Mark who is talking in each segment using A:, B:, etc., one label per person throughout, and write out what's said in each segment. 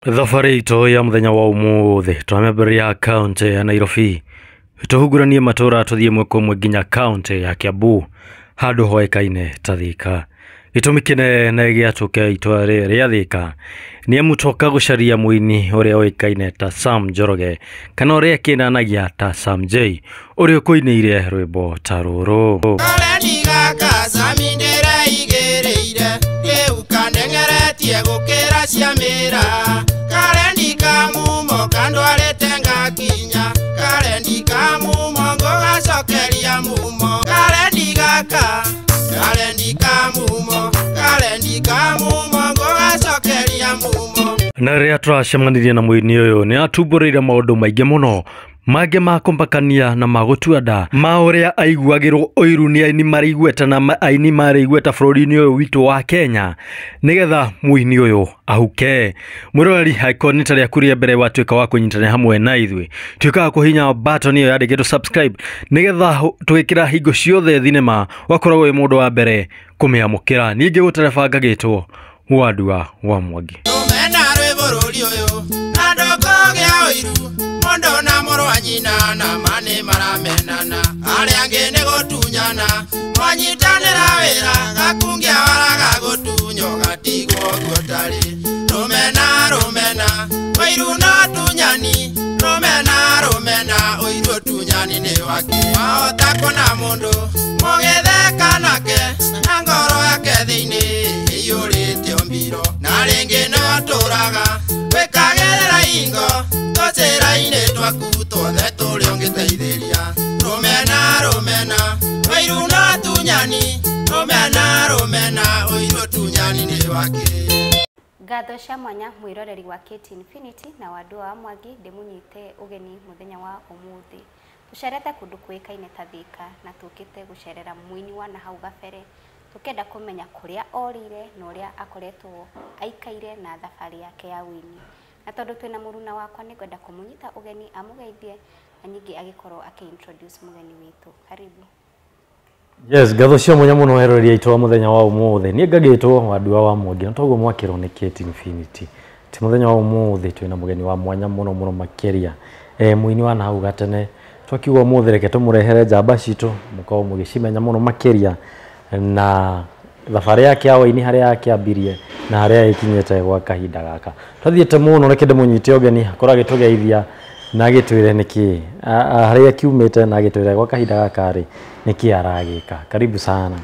A: Thabarĩ itũ ya mũthenya wa ũmũthĩ twamĩambĩrĩria kaũntĩ ya Nairobi, tũhunguranie matũra tũthiĩ ĩmwe kwa ĩmwe nginya kaũntĩ ya Kiambu handũ hoĩkaine ta Thika. Gĩtũmi kĩnene gĩa tũke itũra rĩrĩ rĩa Thika nĩ amu toka gũcaria mũini ũrĩa ũĩkaine ta Sam Njoroge kana ũrĩa akĩnanagia ta Sam J ũrĩa ũkũinĩire rwĩmbo ta rũrũ.
B: Kareni gaka Sami ndĩreigĩrĩire rĩu kandengeretie gũkĩra cia mĩra. Kareni ka mumo kandwarĩte ngakinya, kareni ka mumo ngũgacokeria mumo. Kareni gaka, kareni ka mumo, kareni ka mumo ngũgacokeria mumo.
A: Na rĩrĩa tũracemanirie na mũini ũyũ nĩ atumbũrĩire maũndũ maingĩ mũno mangĩ ma kũmakania na ma gũtua nda ma ũrĩa aiguagĩrwo ũiru nĩ aini marĩ igweta na aini marĩ igweta bũrũri-inĩ ũyũ witũ wa Kenya nĩgetha mũini ũyũ ahuke. Mwĩroreri, angĩkorwo nĩ ta rĩaku rĩa mbere watuĩka wa kũnyitanĩra hamwe na ithuĩ, tuĩka wa kũhihinya button ĩyo yandĩkĩtwo subscribe nĩgetha tũgĩkĩra hingo ciothe thinema ũgakoragwo wĩ mũndũ wa mbere kũmĩamũkĩra. Ningĩ gũtereba ngagĩtwo Wandua wa Mwangi.
B: Rũmena rwĩ bũrũri ũyũ na ndũkũgĩa ũiru, mũndũ na mũrũ wa nyina na ma nĩ maramenana, arĩa angĩ nĩ gũtunyana, mwanyitanĩra wĩra gakungia waraga gũtunywo gatigwo ũguo ũtarĩ. Rũmena rũmena ũiru no tunyani, rũmena rũmena ũiru ũtunyani nĩ wake. Wahota kuona mũndũ mũgĩtheka nake na ngoro yake thĩinĩ ĩiyũrĩte mbiro, na rĩngĩ no atũraga gwĩkagĩrĩra ingo tũcĩra-inĩ twaku tuothe tũrĩa ũngĩteithĩria. Rũmena rũmena ũiru no tunyani, rũmena rũmena ũiru ũtunyani nĩ wake.
C: Ngatho cia mwanya mwĩroreri wa KT Infinity na Wandua wa Mwangi ndĩmũnyite ũgeni mũthenya wa ũmũthĩ. Tũcerete kũndũ kũĩkaine ta Thika na tũkĩte gũcerera mũini wa nahau gabere tũkĩenda kũmenya kũrĩa orĩire na ũrĩa akoretwo aikaire na thabarĩ yake ya ũini. Na tondũ twĩna mũruna wakwa nĩngwenda kũmũnyita ũgeni amũgeithie na ningĩ agĩkorwo akĩ-introduce mũgeni witũ. Karibu.
A: Yes, ngatho cia mwanya mũno eroreri aitũ wa mũthenya wa ũmũthĩ. Niĩ ngagĩtwo Wandua wa Mwangi na toguo mwakĩrwo nĩ KT Infinity. Ti mũthenya wa ũmũthĩ twĩna mũgeni wa mwanya mũno mũno makĩria, mũini wa nahau gatene. Twakiuga ũmũthĩ reke tũmũrehere njamba citũ mũkorwo mũgĩcimenya mũno makĩria na thabarĩ yake ya ũini harĩa akĩambirie na harĩa ĩkinyĩte gwa kahinda gaka. Twathiĩte mũno, reke ndĩmũnyite ũgeni akorwo agĩtũgeithia na agĩtwĩre nĩkĩ harĩa akiumĩte na agĩtwĩre gwa kahinda gaka rĩ nĩkĩ aragĩka. Karibu sana.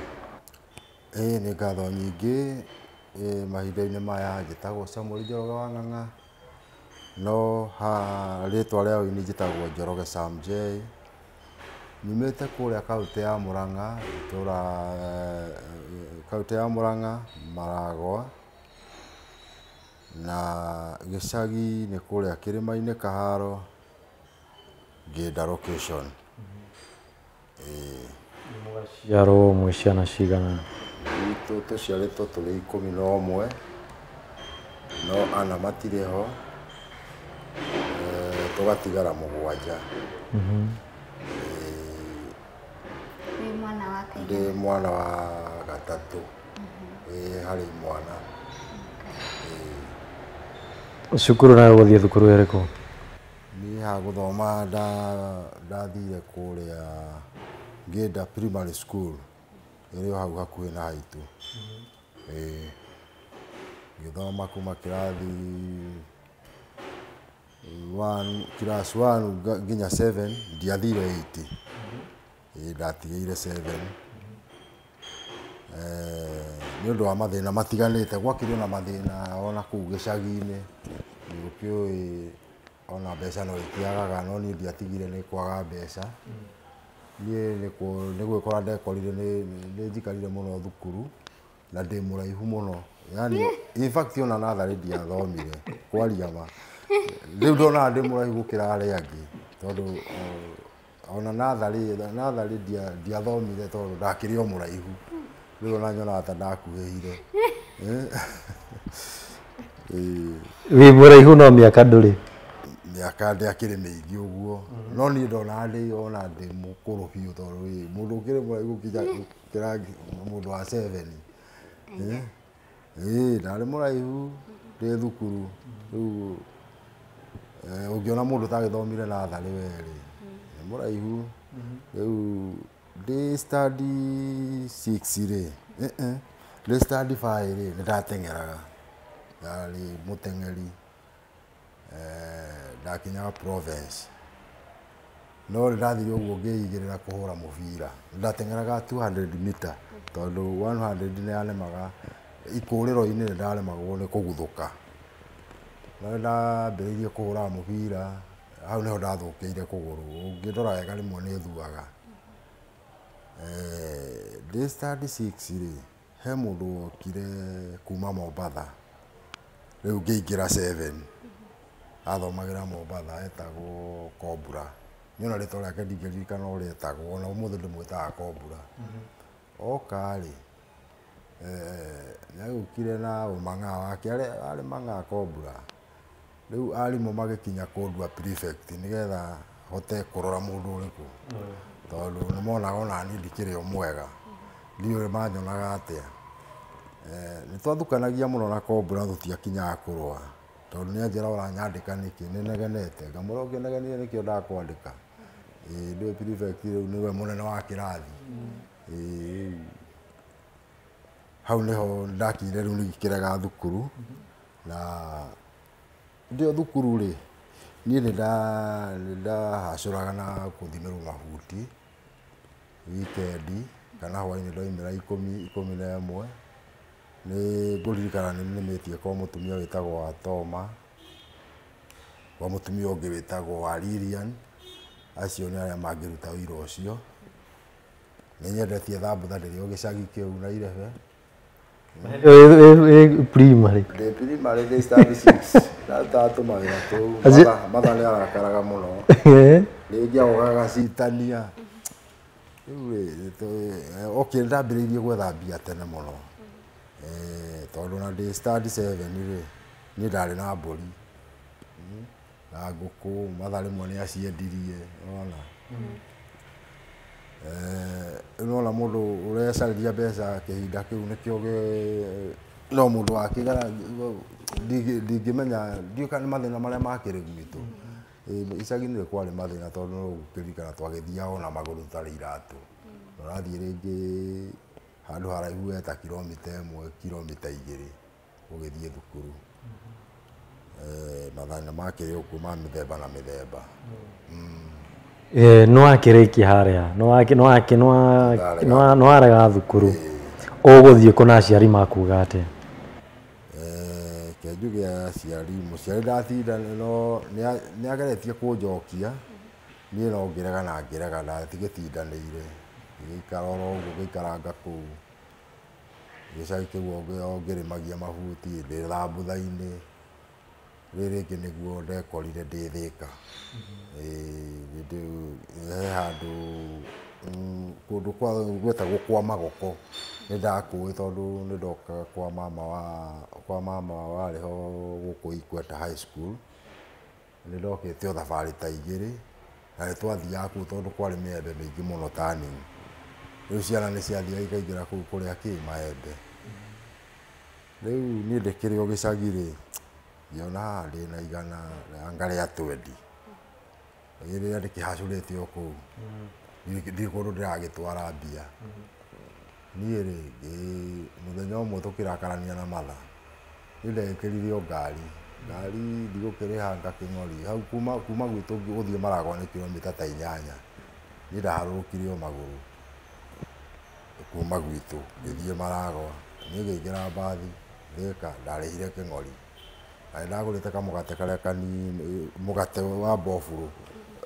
D: Ĩĩ nĩ ngatho nyingĩ. Mahinda-inĩ maya njĩtagwo Samuel Njoroge wa Ng'ang'a, no ha rĩtwa rĩa ũini njĩtagwo Njoroge Sam J. Nyumĩte kũrĩa kaũntĩ ya Murang'a, itũra kaũntĩ ya Murang'a, Maragwa, na gĩcagi nĩ kũrĩa kĩrĩma-inĩ Kaharo, Ngĩnda location.
A: Mũgaciarwo mwĩ ciana cigana?
D: Gwitũ tũciarĩtwo tũrĩ 11, no ana matirĩ ho, tũgatigara 7.
C: Wĩ mwana wa kaigana?
D: Ndĩ mwana wa gatatũ harĩ mwana.
A: Cukuru nayo gũthiĩ thukuru ĩrĩkũ?
D: Niĩ ha gũthoma ndathire kũrĩa Ngĩnda Primary School ĩrĩ o hau hakuhĩ na haitũ. Ngĩthoma kuma kĩrathi 1, class 1 nginya 7, ndiathire 8. Ndatigĩire 7. Nĩ ũndũ wa mathĩna matiganĩte, gwakĩrĩ na mathĩna ona kũu gĩcagi-inĩ, nĩ ũkĩũĩ ona mbeca no ikĩagaga, no niĩ ndiatigire nĩ kwaga mbeca. Niĩ nĩ gwĩkora ndekorire nĩ njikarire mũno thukuru na ndĩ mũraihu mũno. Yani, in fact ona natharĩ ndiathomire kwaria ma. Rĩu ndonaga ndĩ mũraihu gũkĩra arĩa angĩ tondũ ona natharĩ ndiathomire tondũ ndakĩrĩ o mũraihu. Rĩu ona nyonaga ta ndakuhĩhire.
A: Wĩ mũraihu no mĩaka ndũrĩ?
D: Mĩaka ndĩakĩrĩ mĩingĩ ũguo, no niĩ ndonaga ndĩ ona ndĩ mũkũrũ biũ tondũ mũndũ ũkĩrĩ mũraihu gũkĩra mũndũ wa 7. Ndarĩ mũraihu. Ndĩ thukuru rĩu ũngĩona mũndũ ũtagĩthomire natharĩ we-rĩ nĩ mũraihu. Rĩu ndĩ study 6 rĩ, ndĩ study 5 rĩ, nĩ ndateng'eraga, ndarĩ mũteng'eri, ndakinyaga province. No nĩ ndathire ũguo ngĩigĩrĩra kũhũra mũbira. Ndateng'eraga 200 meter tondũ 100 nĩ yanemaga ikũrĩro-inĩ nĩ ndaremagwo nĩ kũguthũka. No nĩ ndambĩrĩirie kũhũra mũbira, hau nĩho ndathũkĩire kũgũrũ. Ũngĩndora wega rĩmwe nĩ thuaga. Ndĩ standard 6 rĩ, he mũndũ wokire kuma Mombatha, rĩu ngĩingĩra 7, athomagĩra Mombatha etagwo Kombura. Niĩ ona rĩtwa rĩake ndingĩririkana ũrĩa etagwo, ona ũmũthĩ ndĩmwĩtaga Kombura. Oka rĩ, nĩ agĩũkire na ũmang'a wake, arĩ mang'a Kombura. Rĩu arimũ magĩkinya kũndua prefect nĩgetha hote kũrora mũndũ ũrĩkũ, tondũ nĩ monaga ona niĩ ndikĩrĩ o mwega, ndiũĩ manyonaga atĩa. Nĩ twathukanagia mũno na Kombura tũtiakinyaga kũrũa, tondũ nĩ anjĩra ũranyandĩka nĩkĩ, nĩ negenete. Ngamwĩra ũkĩnegenire nĩkĩo ndakwandĩka. Ĩĩ nĩwe prefect rĩu nĩwe mũnene wa kĩrathi. Ĩĩ hau nĩho ndakinyire rĩu ngĩkĩrega thukuru. Na ndĩ o thukuru rĩ, niĩ nĩ ndahacũraga na gũthimĩrwo mabuti wikendi kana hwainĩ ndoimĩra 11. Nĩ ngũririkana nĩ nĩmĩtie kwa mũtumia wĩtagwo wa Toma, kwa mũtumia ũngĩ wĩtagwo wa Lilian, acio nĩ arĩa mangĩruta wĩra ũcio. Nĩ nyendetie thambutha ndĩrĩ o gĩcagi kĩu na Irebe.
A: Primary.
D: Ndĩ primary ndĩ standard 6. Ndarutaga tũmawĩra tũu. Matha nĩ arakaraga mũno. Rĩngĩ agoka agacitania. Rĩu rĩ, okay, nĩndambĩrĩirie gwetha mbia tene mũno. Tondũ ona ndĩ standard 7 rĩ, niĩ ndarĩ na mbũri na ngũkũ, Matha rĩmwe nĩ aciendirie, nĩwona. Nĩwona mũndũ ũrecarĩria mbeca kĩhinda kĩu nĩkĩo no mũndũ wakĩgara ndingĩmenya, ndiũĩ kana nĩ mathĩna marĩa makĩrĩ gwitũ. Icagi-inĩ kwarĩ mathĩna tondũ no ũkĩririkana twagĩthiaga ona magũrũ tũtarĩ iratũ. Ũrathiĩ rĩngĩ handũ haraihu we ta kilomita 1, kilomita 2 ũgĩthiĩ thukuru. Mathĩna makĩrĩ okuo ma mĩthemba na mĩthemba.
A: Nĩ wakĩrĩkia harĩa, nĩ warega thukuru. Ũgũthiĩ kũ na aciari makuga atĩa?
D: Reke njuge aciari, mũciari ndatinda no nĩ ageretie kũnjokia, niĩ no ngĩrega na ngĩrega ndatigĩtindanĩire. Ngĩgĩikara oro ũguo ngĩikaranga kũu gĩcagi kĩu o ngĩrĩmagia mabuti ndĩ thambutha-inĩ. Rĩrĩ rĩngĩ nĩguo ndekorire ndĩ Thĩka. He handũ kũndũ gwetagwo kwa Magoko, nĩ ndakũĩ tondũ nĩ ndokaga kwa mama warĩ ho gũkũ Ikweta High School. Nĩ ndokĩte o thabarĩ ta 2 na nĩ twathiaga kũu tondũ kwarĩ mĩembe mĩingĩ mũno turning. Rĩu ciana nĩ ciathiaga ikaingĩra kũu kũrĩa kĩ maembe. Rĩu niĩ ndĩkĩrĩ o gĩcagi rĩ, ngĩona haha ndĩna igana anga rĩa 20. Rĩrĩa ndĩkĩhacũrĩte o kũu, ndirĩ kũndũ ndĩragĩtwara mbia. Niĩ rĩ, mũthenya ũmwe tũkĩrakarania na Matha, niĩ ndekĩrire o ngari, ngari ndigũkĩrĩha ngakĩng'ori, hau kuma gwitũ gũthiĩ Maragwa nĩ kilomita ta 8. Niĩ ndaharũrũkire o magũrũ kuma gwitũ ngĩthiĩ Maragwa, niĩ ngĩingĩra mbathi Thĩka, ndarĩhire kĩng'ori. Na nĩ ndagũrĩte kamũgate karĩa kanini, mũgate wa mbobũrũ.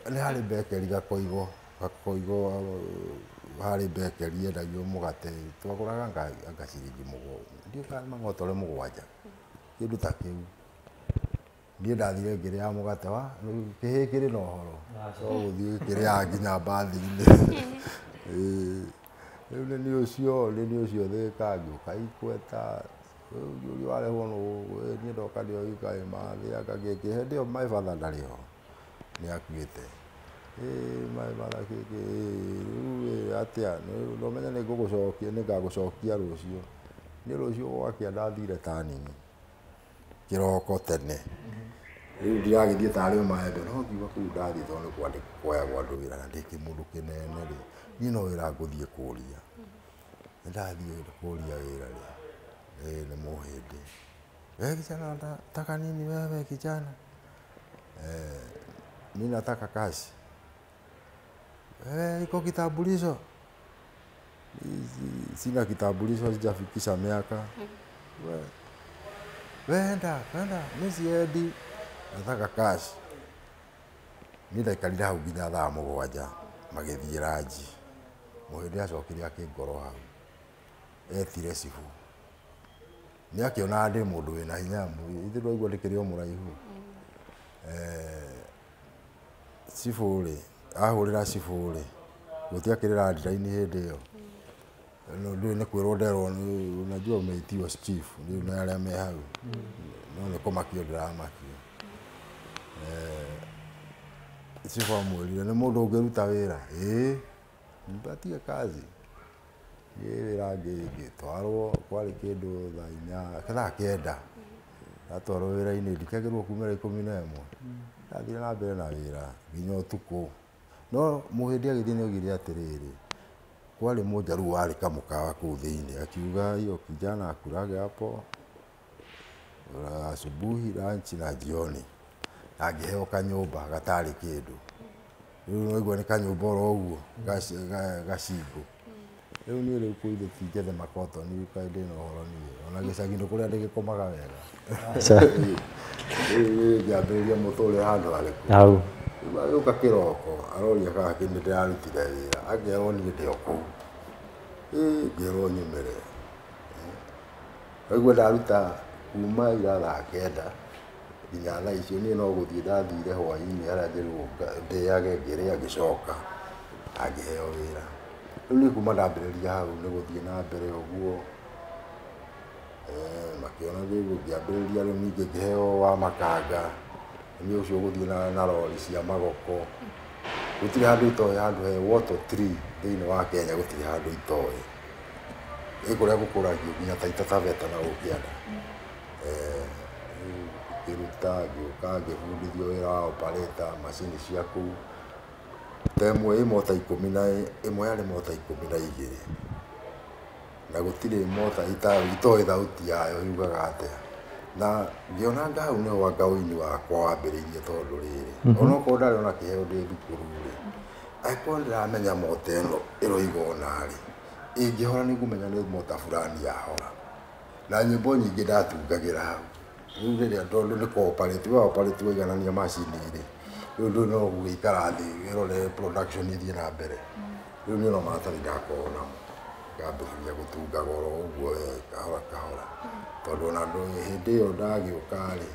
D: Nĩ harĩ bekeri Gakoigo, Gakoigo harĩ bekeri yendagio mũgate, twagũraga anga ciringi mũgwanja, ndiũĩ kana nĩ mang'otore 7, kĩndũ ta kĩu. Niĩ ndathire ngĩrĩa mũgate wa kĩhĩĩ kĩrĩ na ũhoro, no gũthiĩ gĩkĩrĩaga nginya mbathi-inĩ. Rĩu nĩ niĩ ũcio Thĩka, ngĩũka Ikweta, rĩu warehwo nũ, niĩ ndoka ndĩ o wika ĩ mathĩ anga gĩkĩ, hĩndĩ ĩyo my father ndarĩ ho, nĩ akuĩte. My father gĩkĩ, rĩu atĩa, no ũmenye nĩ ngũgũcokia, nĩ ngagũcokia rũciũ. Niĩ rũciũ gwakĩa ndathire turning. kĩroko tene. Rĩu ndiragĩthiĩ tarĩ o maembe no ngiuga kũu ndathiĩ tondũ nĩ kwandĩkwo kuoyagwo andũ wĩra na ndĩ kĩmũndũ kĩnene rĩ, niĩ no wĩra ngũthiĩ kũria. Nĩ ndathiĩ kũria wĩra rĩ, nĩ mũhĩndĩ. We kijana unataka nini wewe kijana? Mi nataka kazi. Iko kitambulisho? Sina kitambulisho, sijafikisha miaka. We enda, enda, mi siendi. Nataka kazi. Niĩ ndaikarire hau nginya thaa 7 magĩthiĩ ranji. Mũhĩndĩ acokire akĩngorwo hau. Etire cibũ. Nĩ akĩonaga ndĩ mũndũ wĩna hinya, ithuĩ ndwaigua ndĩkĩrĩ o mũraihu. Cibũ rĩ, ahũrĩra cibũ rĩ, gũtiakĩrĩ landline hĩndĩ ĩyo. No ndũĩ nĩ kwĩrwo nderwo nĩ unajua umeitiwa chief, rĩu nĩ arĩa me hau. No nĩ kũmakio ndĩramakio. Cibũ amwĩrire nĩ mũndũ ũngĩruta wĩra? Ĩĩ, nipatie kazi. Niĩ wĩra ngĩtwarwo kwarĩ kĩndũ thaa 8, thaa 9. Ndatwarwo wĩra-inĩ ndikagĩrwo kumĩra 11. Ndathire na mbere na wĩra nginya ũtukũ. No mũhĩndĩ agĩthiĩ nĩ oigire atĩrĩrĩ, kwarĩ mũnjaruo warĩ kamũkawa kũu thĩinĩ, akiuga hiyo kijana akulage hapo asubuhi, lunch na jioni. Na ngĩheo kanyũmba gatarĩ kĩndũ. Rĩu waigua nĩ kanyũmba oro ũguo, gacingũ. Rĩu niĩ rĩu kũu ithe ti njethe makotoni kaĩ ndĩna ũhoro niĩ. Ona gĩcagi-inĩ kũrĩa ndĩgĩkomaga wega. Rĩu ngĩambĩrĩria mũtũrĩre handũ harĩkũ.
A: Hau.
D: Rĩu agĩũka kĩroko, aroria kana kĩ nĩ ndĩrarutire wĩra. Akerwo niĩ ndĩ o kũu. Ngĩrwo nyumĩre. Waigua ndaruta kuma ira thaa 9 nginya thaa icio niĩ no gũthiĩ ndathire hwaĩ-inĩ harĩa njĩrĩgwo ndĩage ngĩrĩa ngĩcoka na ngĩheo wĩra. Rĩu niĩ kuma ndambĩrĩria hau nĩ gũthiĩ na mbere ũguo. Makĩona rĩu ngĩambĩrĩria rĩu ningĩ ngĩheo wa makanga. Nĩ ũcio ũgũthiĩ na rori cia magoko. Gũtirĩ handũ itoĩ, handũ he water tree thĩinĩ wa Kenya gũtirĩ handũ itoĩ. Ĩ kũrĩa gũkũragio nginya Taita Taveta na gũkũ kĩanda. Ngĩruta, ngĩũka ngĩbundithio wĩra wa operator, macini cia kũu. Ta ĩmwe ĩ mota 10 na ĩmwe yarĩ mota 12. Na gũtirĩ mota itoĩ thauti yayo yugaga atĩa. Na ngĩona anga hau nĩho anga ũini wakwa wambĩrĩirie tondũ rĩrĩ, onokorwo ndarĩ ona kĩheo ndĩ thukuru rĩ, angĩkorwo ndĩramenya mota ĩno ĩroiga ũna rĩ, ĩngĩhora nĩ ngũmenya nĩ mota fulani yahora. Na nyĩmbo nyingĩ ndatungagĩra hau. Rĩu rĩrĩa tondũ nĩ kũ-operate, we operate waiganania macini rĩ, rĩu ndũrĩ no gũgĩikara thĩ wĩrore production ĩthiĩ na mbere. Rĩu niĩ no maratathi ndakorwo namo. Ngambĩrĩria gũtungaga oro ũguo we kahora kahora. Tondũ ona hĩndĩ ĩyo ndagĩũka rĩ,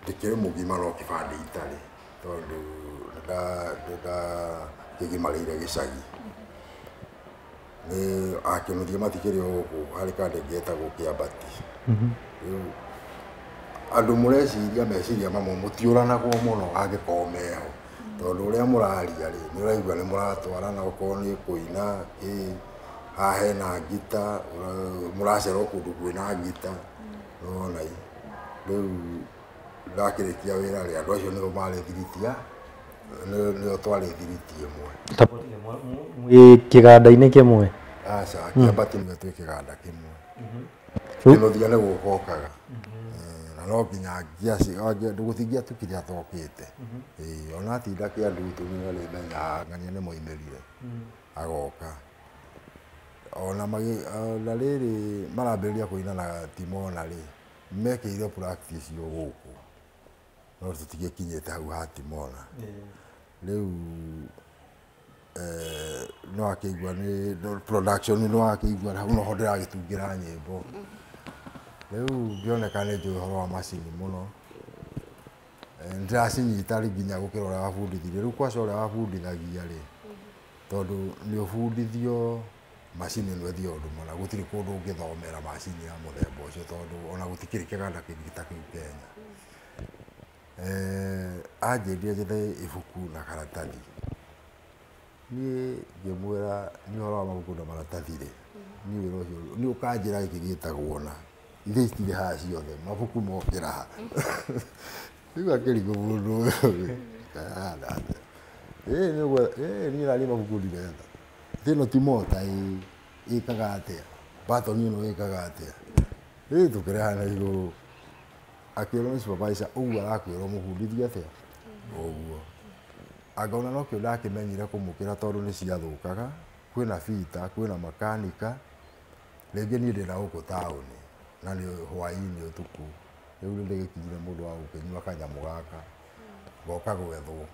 D: ndĩkĩrĩ mũgima no kĩbandĩ itarĩ, tondũ nĩndakĩgimarĩire gĩcagi. Nĩ akĩnũthia matikĩrĩ o gũkũ, harĩ kandĩ getagwo Kĩambati. Rĩu andũ mũreciria meciria mamwe mũtiũranagwo mũno angĩkorwo meho. Tondũ ũrĩa mũraria rĩ, nĩ ũraigua nĩ mũratwarana okorwo nĩ kũina, haha hena ngita, mũracera o kũndũ kwĩna ngita, nĩwona ĩ. Rĩu ndakĩrĩkia wĩra rĩ, andũ acio nĩo marĩ thiritia, nĩo twarĩ thiriti ĩmwe.
A: Mwĩ kĩganda-inĩ kĩmwe?
D: Aca, Kĩambati nĩwe twĩ kĩganda kĩmwe. Kĩnũthia nĩ gũka okaga. Na no nginya gũtingĩatukire atokĩte. Ona atinda kĩandutu nĩ arĩmenyaga ng'ania nĩ moimĩrire. Agoka. Ona rĩrĩ marambĩrĩria kũina na Timona rĩ, mekĩire practice o gũkũ. No tũtigĩkinyĩte hau ha Timona. Rĩu no akĩigua nĩ production no akĩigua hau noho ndĩragĩtungĩra nyĩmbo. Rĩu ngĩoneka nĩ njũĩ ũhoro wa macini mũno. Nĩndĩracinyita rĩ nginya gũkĩra ũrĩa wabundithirie. Rĩu kwaca ũrĩa wabundithagia rĩ, tondũ nĩ ũbundithio macini ĩno ĩthiaga ũndũ mũna, gũtirĩ kũndũ ũngĩthomera macini ya mũthemba ũcio tondũ ona gũtikĩrĩ kĩganda kĩngĩ ta kĩu Kenya. Anjĩrire njethe ibuku na karatathi. Niĩ ngĩmwĩra nĩ ũhoro wa mabuku na maratathi rĩ, niĩ wĩra ũcio nĩ ũkanjĩra gĩkĩ gĩtagwo na. Ithe itirĩ haha ciothe mabuku mokĩra ha. Rĩu akĩrigwo mũndũ ũyũ ahana atĩa. Ĩĩ nĩguo ĩĩ niĩ naniĩ mabuku ndiretha. Ĩno ti mota ĩĩ ĩkaga atĩa? Button ĩno ĩkaga atĩa? Ĩĩ tũkĩreha na igũrũ. Akĩrwo nĩ supervisor ũguo arakwĩra ũmũbundithie atĩa? Ũguo. Anga ona nokĩo ndakĩmenyire kũmũkĩra tondũ nĩ ciathũkaga, kwĩna bita, kwĩna makanika, rĩngĩ niĩ ndĩna gũkũ taũni na nĩ hwaĩ-inĩ ũtukũ. Rĩu nĩ ndĩgĩkinyire mũndũ wa gũkĩnyua kanyamũ gaka, ngoka gwethwo.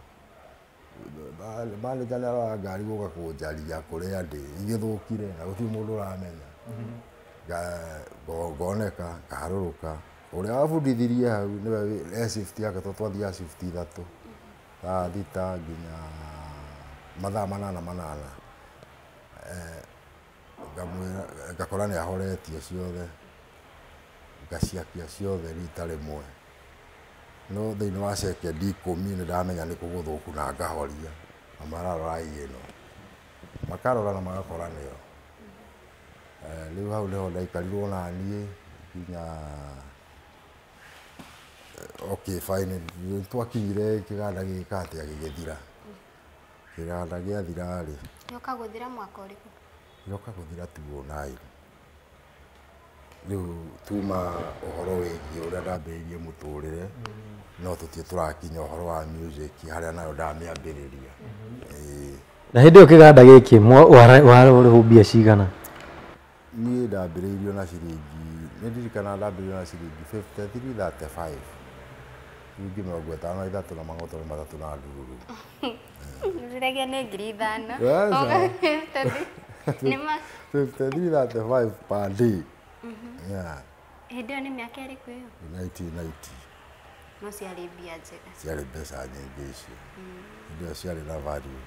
D: Manager nĩ aroya ngari gũka kũnjaria kũrĩa ndĩ, igĩthũkire na gũtirĩ mũndũ ũramenya. Ngoneka, ngaharũrũka. Ũrĩa wabundithirie hau nĩwe e shift yake tondũ twathiaga shift ithatũ. Thaa thita nginya mathaa manana manana. Ngamwĩra ngakora nĩ ahoretie ciothe, ngaciakia ciothe rita rĩmwe. No thĩinĩ wa cekendi ikũmi nĩ ndamenya nĩ kũ gũthũku na ngahoria na mararora ĩno. Makarora na magakora nĩyo. Rĩu hau nĩho ndaikarirwo naniĩ nginya okay fine nĩ twakinyire kĩganda gĩgĩka atĩa gĩgĩthira. Kĩganda gĩathira rĩ,
C: Gĩoka gũthira mwaka ũrĩkũ?
D: Gĩoka gũthira 2009. Rĩu tuma ũhoro wĩgiĩ ũrĩa ndambĩrĩirie mũtũrĩre, no tũtirĩ tũrakinya ũhoro wa music harĩa nayo ndamĩambĩrĩria. Ĩĩ.
A: Na hĩndĩ ĩyo kĩganda gĩkĩ warĩhwo mbia cigana?
D: Niĩ ndambĩrĩirio na ciringi, nĩ ndirikanaga ndambĩrĩirio na ciringi 5335. Ciringi mĩrongo ĩtano na ithatũ na mang'otore matatũ na ndururu.
C: Ndĩragia nĩ 5,000.
D: Yes,
C: Nĩ ma
D: 5335 per day. Yeah,
C: hĩndĩ ĩyo nĩ mĩaka ĩrĩkũ ĩyo?
D: 1990.
C: No ciarĩ mbia njega.
D: Ciarĩ mbeca nyingĩ icio. Hĩndĩ ĩyo ciarĩ na value.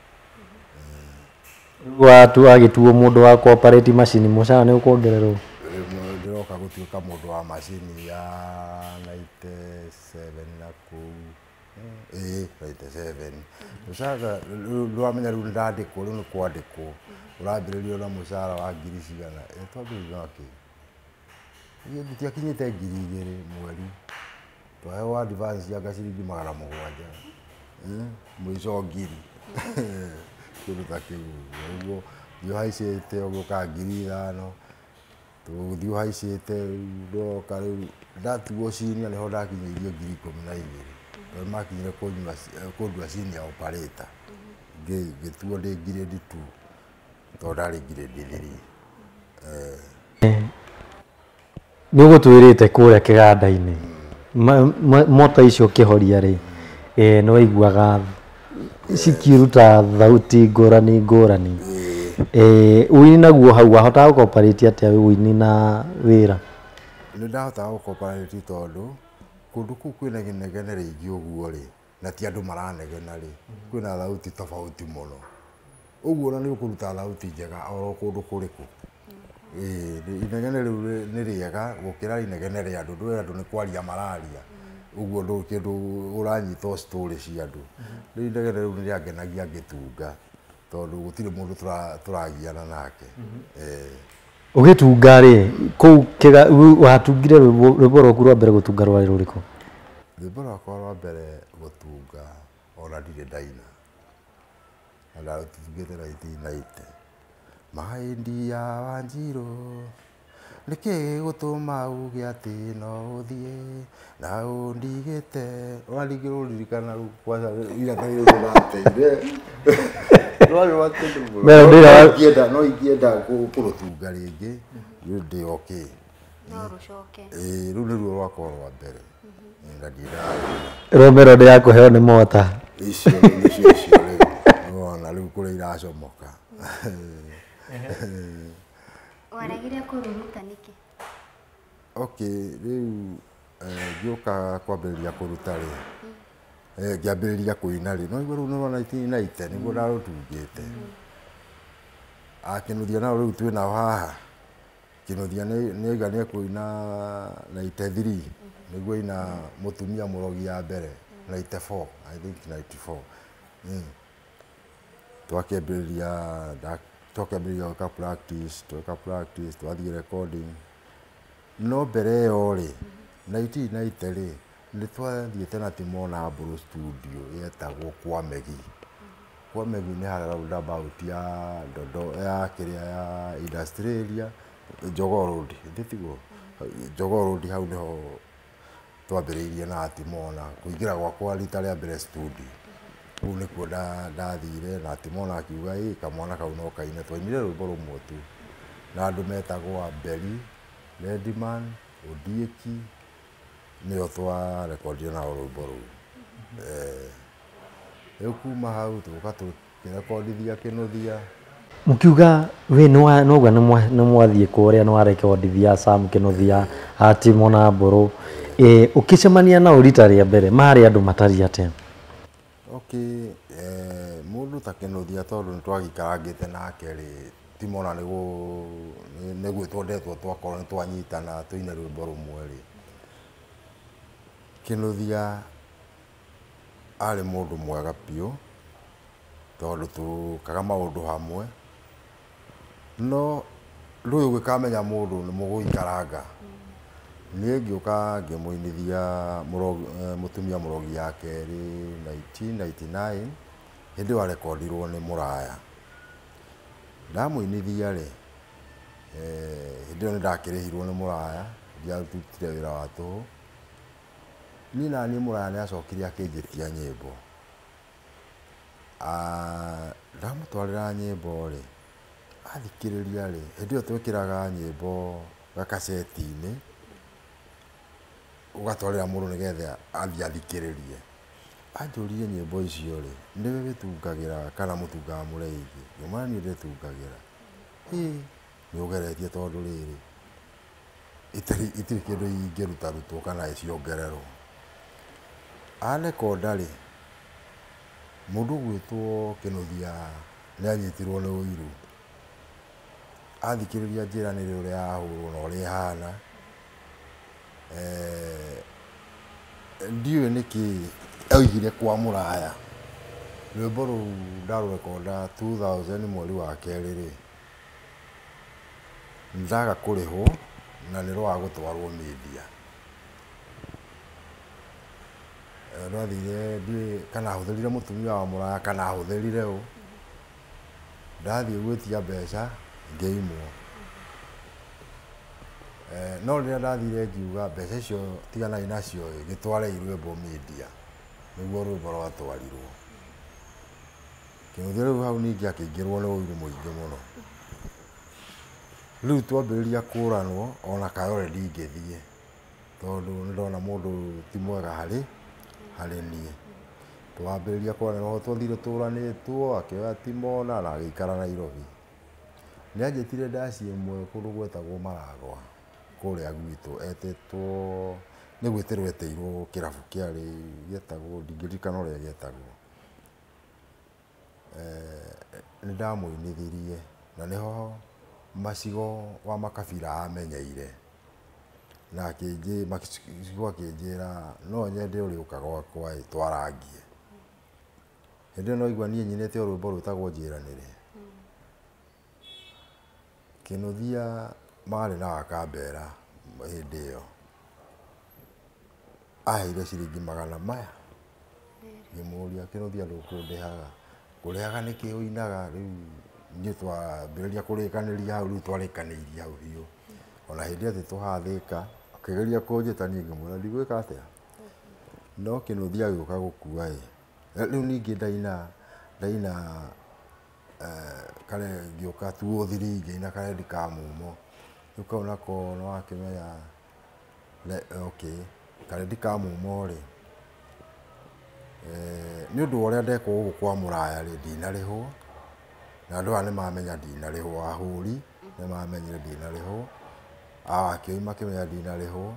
A: Watu agĩtuo mũndũ wa cooperate macini mũcara nĩ ũkuongererwo?
D: Rĩmwe ndĩroka gũtuĩka mũndũ wa macini ya 97 na kũu. Ĩĩ 97. Mũcara rĩu ndĩramenya rĩu nĩndandĩkwo, rĩu nĩ kwandĩkwo. Ũrambĩrĩrio na mũcara wa ngiri cigana. Ĩ twambĩrĩirio na kĩ? Tũtiakinyĩte 2,000 mweri. Twaheo advance anga ciringi 700. Mũico 1,000. Kĩndũ ta kĩu ũguo. Ũguo thiĩ ũhaicĩte ũgĩũka 5,000. Tũgĩthiĩ ũhaicĩte ndoka rĩu ndatuo senior nĩho ndakinyĩirio 12,000. Tondũ makinyire kũndua senior operator. Ngĩtuo ndĩ grade 2 tondũ ndarĩ grade 3.
A: Nĩ ũgũtwĩrĩte kũrĩa kĩganda-inĩ mota icio ũkĩhoria rĩ, nĩ waiguaga cikiruta thauti ngũrani ngũrani. Ũini naguo hau wahotaga gũcooperate atĩa ũini na wĩra?
D: Nĩ ndahotaga gũcooperate tondũ kũndũ kũu kwĩna inegene rĩingĩ ũguo rĩ, na ti andũ maranegena rĩ, kwĩna thauti tofauti mũno. Ũguo ona nĩ ũkũruta thauti njega oro kũndũ kũrĩkũ. Ĩĩ inegene rĩu nĩ rĩega gũkĩra inegene rĩa andũ. Ndũĩ andũ nĩ kwaria mararia. Ũguo ndũrĩ kĩndũ ũranyita o story cia andũ. Rĩu inegene rĩu nĩ rĩangenagia ngĩtunga tondũ gũtirĩ mũndũ tũragiana nake.
A: Ũgĩtunga rĩ, kũu watungire rwĩmbo rwaku rwa mbere gũtunga rwarĩ rũrĩkũ?
D: Rwĩmbo rwakwa rwa mbere gũtunga ona ndirĩ ndaina. Na ndarũtungĩte 1990. Mahĩndĩ ya Wanjirũ nĩkĩ gĩgũtũma uge atĩ no ũthiĩ na ũndigĩte. Ona ndingĩrũririkana rĩu kwanza iratathi rĩu ndateire. Rwarĩ rwa tene mũno.
A: Melody ĩrĩa
D: No ingĩenda kũrũtunga rĩngĩ, rĩu ndĩ okay.
C: No rũcoke.
D: Ĩĩ rĩu nĩruo rwakwa rwa mbere. Na ndirarũina.
A: Rwa melody ya kũheo nĩ mota.
D: Icio rĩu nĩcio icio rĩu. Nĩwona rĩu kũrĩa iracomoka.
C: Waregire kũrũruta nĩkĩ?
D: Okay, rĩu ngĩũka kwambĩrĩria kũruta rĩ, ngĩambĩrĩria kũina rĩ, no igua rĩu nĩ rwa 1990 nĩguo ndarũtungĩte. Kĩnuthia nao rĩu twĩ nao haha. Kĩnuthia nĩ aiga nĩ ekũina 93, nĩguo aina mũtumia mũrogi ya mbere, 94, I think 94. Twakĩambĩrĩria twakĩambĩrĩria gwĩka practice, tweka practice, twathiĩ recording. No mbere ĩyo rĩ, 1990 rĩ, nĩ twathiĩte na Timona Mbũrũ studio yetagwo kwa Megi. Kwa Megi nĩ harĩa roundabout ya Dodo ya kĩrĩa ya Industrial area, Jogoo Road, ithĩ tiguo? Jogoo Road hau nĩho twambĩrĩirie na Timona kũingĩra gwakwa rita rĩa mbere studio. Kũu nĩkuo ndathire na Timona akiuga ĩ kamwana kau no kaine. Twainire rwĩmbo rũmwe tu na andũ metagwo Amberi, Redman, Ondieki, nĩo twarekondire nao rwĩmbo rũu. Rĩu kuma hau tũgĩũka tũkĩrekondithia Kĩnũthia.
A: Mũkiuga we nĩwauga nĩ mwathiĩ kũrĩa nĩ warekondithia Sam Kĩnũthia, Timona Mbũrũ. Ũkĩcemania nao rita rĩa mbere marĩ andũ matariĩ atĩa?
D: Okay, mũndũ ta Kĩnũthia tondũ nĩ twagĩikarangĩte nake rĩ, Timona nĩ gwĩtwo ndetwo twakorwo nĩ twanyitana tũine rwĩmbo rũmwe rĩ. Kĩnũthia arĩ mũndũ mwega biũ tondũ tũkaga maũndũ hamwe, no ndũĩ ũgĩkamenya mũndũ nĩ mũgũikaranga. Niĩ ngĩũka ngĩmũinithia mũtumia mũrogi ya kerĩ 1999, hĩndĩ ĩyo arekondirwo nĩ Mũraya. Ndamũinithia rĩ, hĩndĩ ĩyo nĩ ndakĩrĩhirwo nĩ Mũraya, ndiarutire wĩra wa tũhũ. Niĩ naniĩ Mũraya nĩ acokire akĩnjĩtia nyĩmbo. Ndamũtwarĩra nyĩmbo rĩ, athikĩrĩria rĩ, hĩndĩ ĩyo twekĩraga nyĩmbo gakaceti-inĩ, ũgatwarĩra mũndũ nĩgetha athiĩ athikĩrĩrie. Anjũririe nyĩmbo icio rĩ, nĩwe wĩtungagĩra kana mũtungaga mũrĩ aingĩ? Ngĩmwĩra niĩ ndĩtungagĩra. Ĩ, nĩ ũgeretie tondũ rĩrĩ, itirĩ kĩndũ ingĩrutarutwo kana ciongererwo. Arekonda rĩ, mũndũ ũgwĩtwo Kĩnũthia nĩ anyitirwo nĩ ũiru. Athikĩrĩria njĩranĩre ũrĩa yahũrwo na ũrĩa ĩhana, ndiũĩ nĩkĩ oigire kwa Mũraya. Rwĩmbo rũu ndarũrekonda 2000 mweri wa kerĩ rĩ, ndaga kũrĩhwo na nĩ rwaga gũtwarwo media. Rwathire ndiũĩ kana ahũthĩrire mũtumia wa Mũraya kana ahũthĩrire ũ. Ndathiĩ gwĩtia mbeca ngĩimwo. No rĩrĩa ndathire ngiuga mbeca icio tiganai nacio ĩ, gĩtwarei rwĩmbo media, nĩguo rwĩmbo rwatwarirwo. Kĩnũthia rĩu hau ningĩ akĩingĩrwo nĩ ũiru mũingĩ mũno. Rĩu twambĩrĩria kũranwo ona Kayole ndingĩthiĩ tondũ nĩ ndona mũndũ ti mwega harĩ niĩ. Twambĩrĩria kũranĩrwo twathire tũranĩtwo, akĩoya Timona na agĩikara Nairobi. Nĩ anjĩtire ndaci ĩmwe kũndũ gwetagwo Maragwa kũrĩa gwitũ, etĩtwo nĩ gwĩtĩrwo etĩirwo kĩrabu kĩarĩ gĩetagwo, ndingĩririkana ũrĩa gĩetagwo. Nĩ ndamũinithirie na nĩho Macigo wa Makabira amenyeire na Macigo akĩnjĩra no nyende ũrĩũka gwakwa ĩ twarangie. Hĩndĩ ĩyo no igua niĩ nyinĩte o rwĩmbo rwĩtagwo njĩranĩre. Kĩnũthia marĩ na Wakambera hĩndĩ ĩyo, aheire ciringi magana maya. Ngĩmũria Kĩnũthia ndũkũndĩhaga, ngũrĩhaga nĩkĩ ũinaga? Rĩu niĩ twambĩrĩria kũrĩkanĩria hau, rĩu twarĩkanĩirie hau biũ. Ona hĩndĩ ĩyo tũhathĩka, akĩgeria kũnjĩta niĩ ngĩmwĩra ndigwĩka atĩa. No Kĩnũthia agĩũka gũkua ĩ, rĩu ningĩ ndaina kare ngĩũka 2003 ngĩina karendi ka mumo. Rĩu kau nako nĩ wakĩmenya okay, karendi ka mumo rĩ, nĩ ũndũ wa ũrĩa ndekwo gũkũ kwa Mũraya rĩ, ndinarĩhwo. Na andũ aya nĩ mamenya ndinarĩhwo, ahũri nĩ mamenyire ndinarĩhwo, awakĩoi makĩmenya ndinarĩhwo,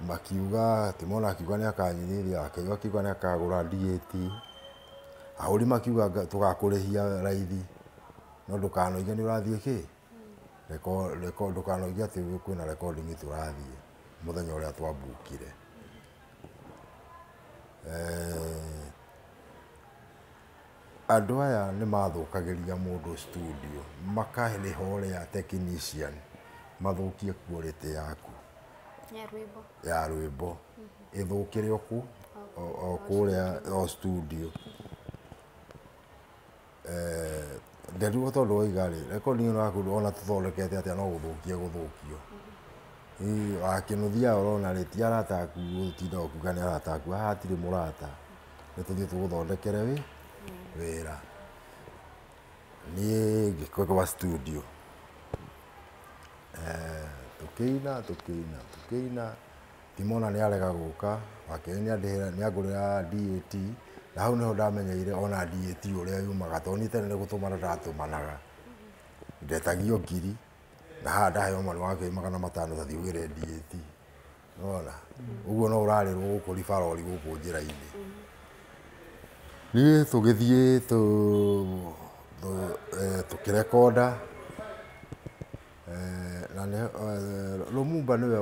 D: makiuga Timona akiuga nĩ akanyinithia, Wakĩoi akiuga nĩ akagũra DAT, ahũri makiuga tũgakũrĩhia raithi, no ndũkanoige nĩ ũrathiĩ kĩ? Ndũkanoige atĩ kwĩna recording tũrathiĩ mũthenya ũrĩa twambukire. Andũ aya nĩ mathũkagĩria mũndũ studio, makarĩha ũrĩa technician, mathũkie quality yaku
C: ya rwĩmbo
D: ya rwĩmbo ĩthũkĩre o kũ o kũrĩa o studio. Nderirwo tondũ waiga rĩ recording ĩno yaku ona tũthondekete atĩa no gũthũkia gũthũkio. Wakĩnũthia ũrona rĩ ti arata aku gũtinda ũkiuga nĩ arata aku, haha hatirĩ mũrata, nĩ tũthiĩ tũgũthondekere wĩra. Niĩ ngĩkorwo studio tũkĩina tũkĩina tũkĩina, Timona nĩ arega gũka, wakĩrĩ nĩ angũrĩra DAT, na hau nĩho ndamenyeire ona DAT ũrĩa yumaga, tondũ niĩ tene nĩ gũtũmana ndatũmanaga, ndetagio ngiri na haha ndaheo mwana wa 500 tathiĩ ũgĩre DAT, nĩwona ũguo no ũrarĩrwo gũkũ ribarori gũkũ njĩra-inĩ. Niĩ tũgĩthiĩ tũkĩrekonda na Lumumba nĩwe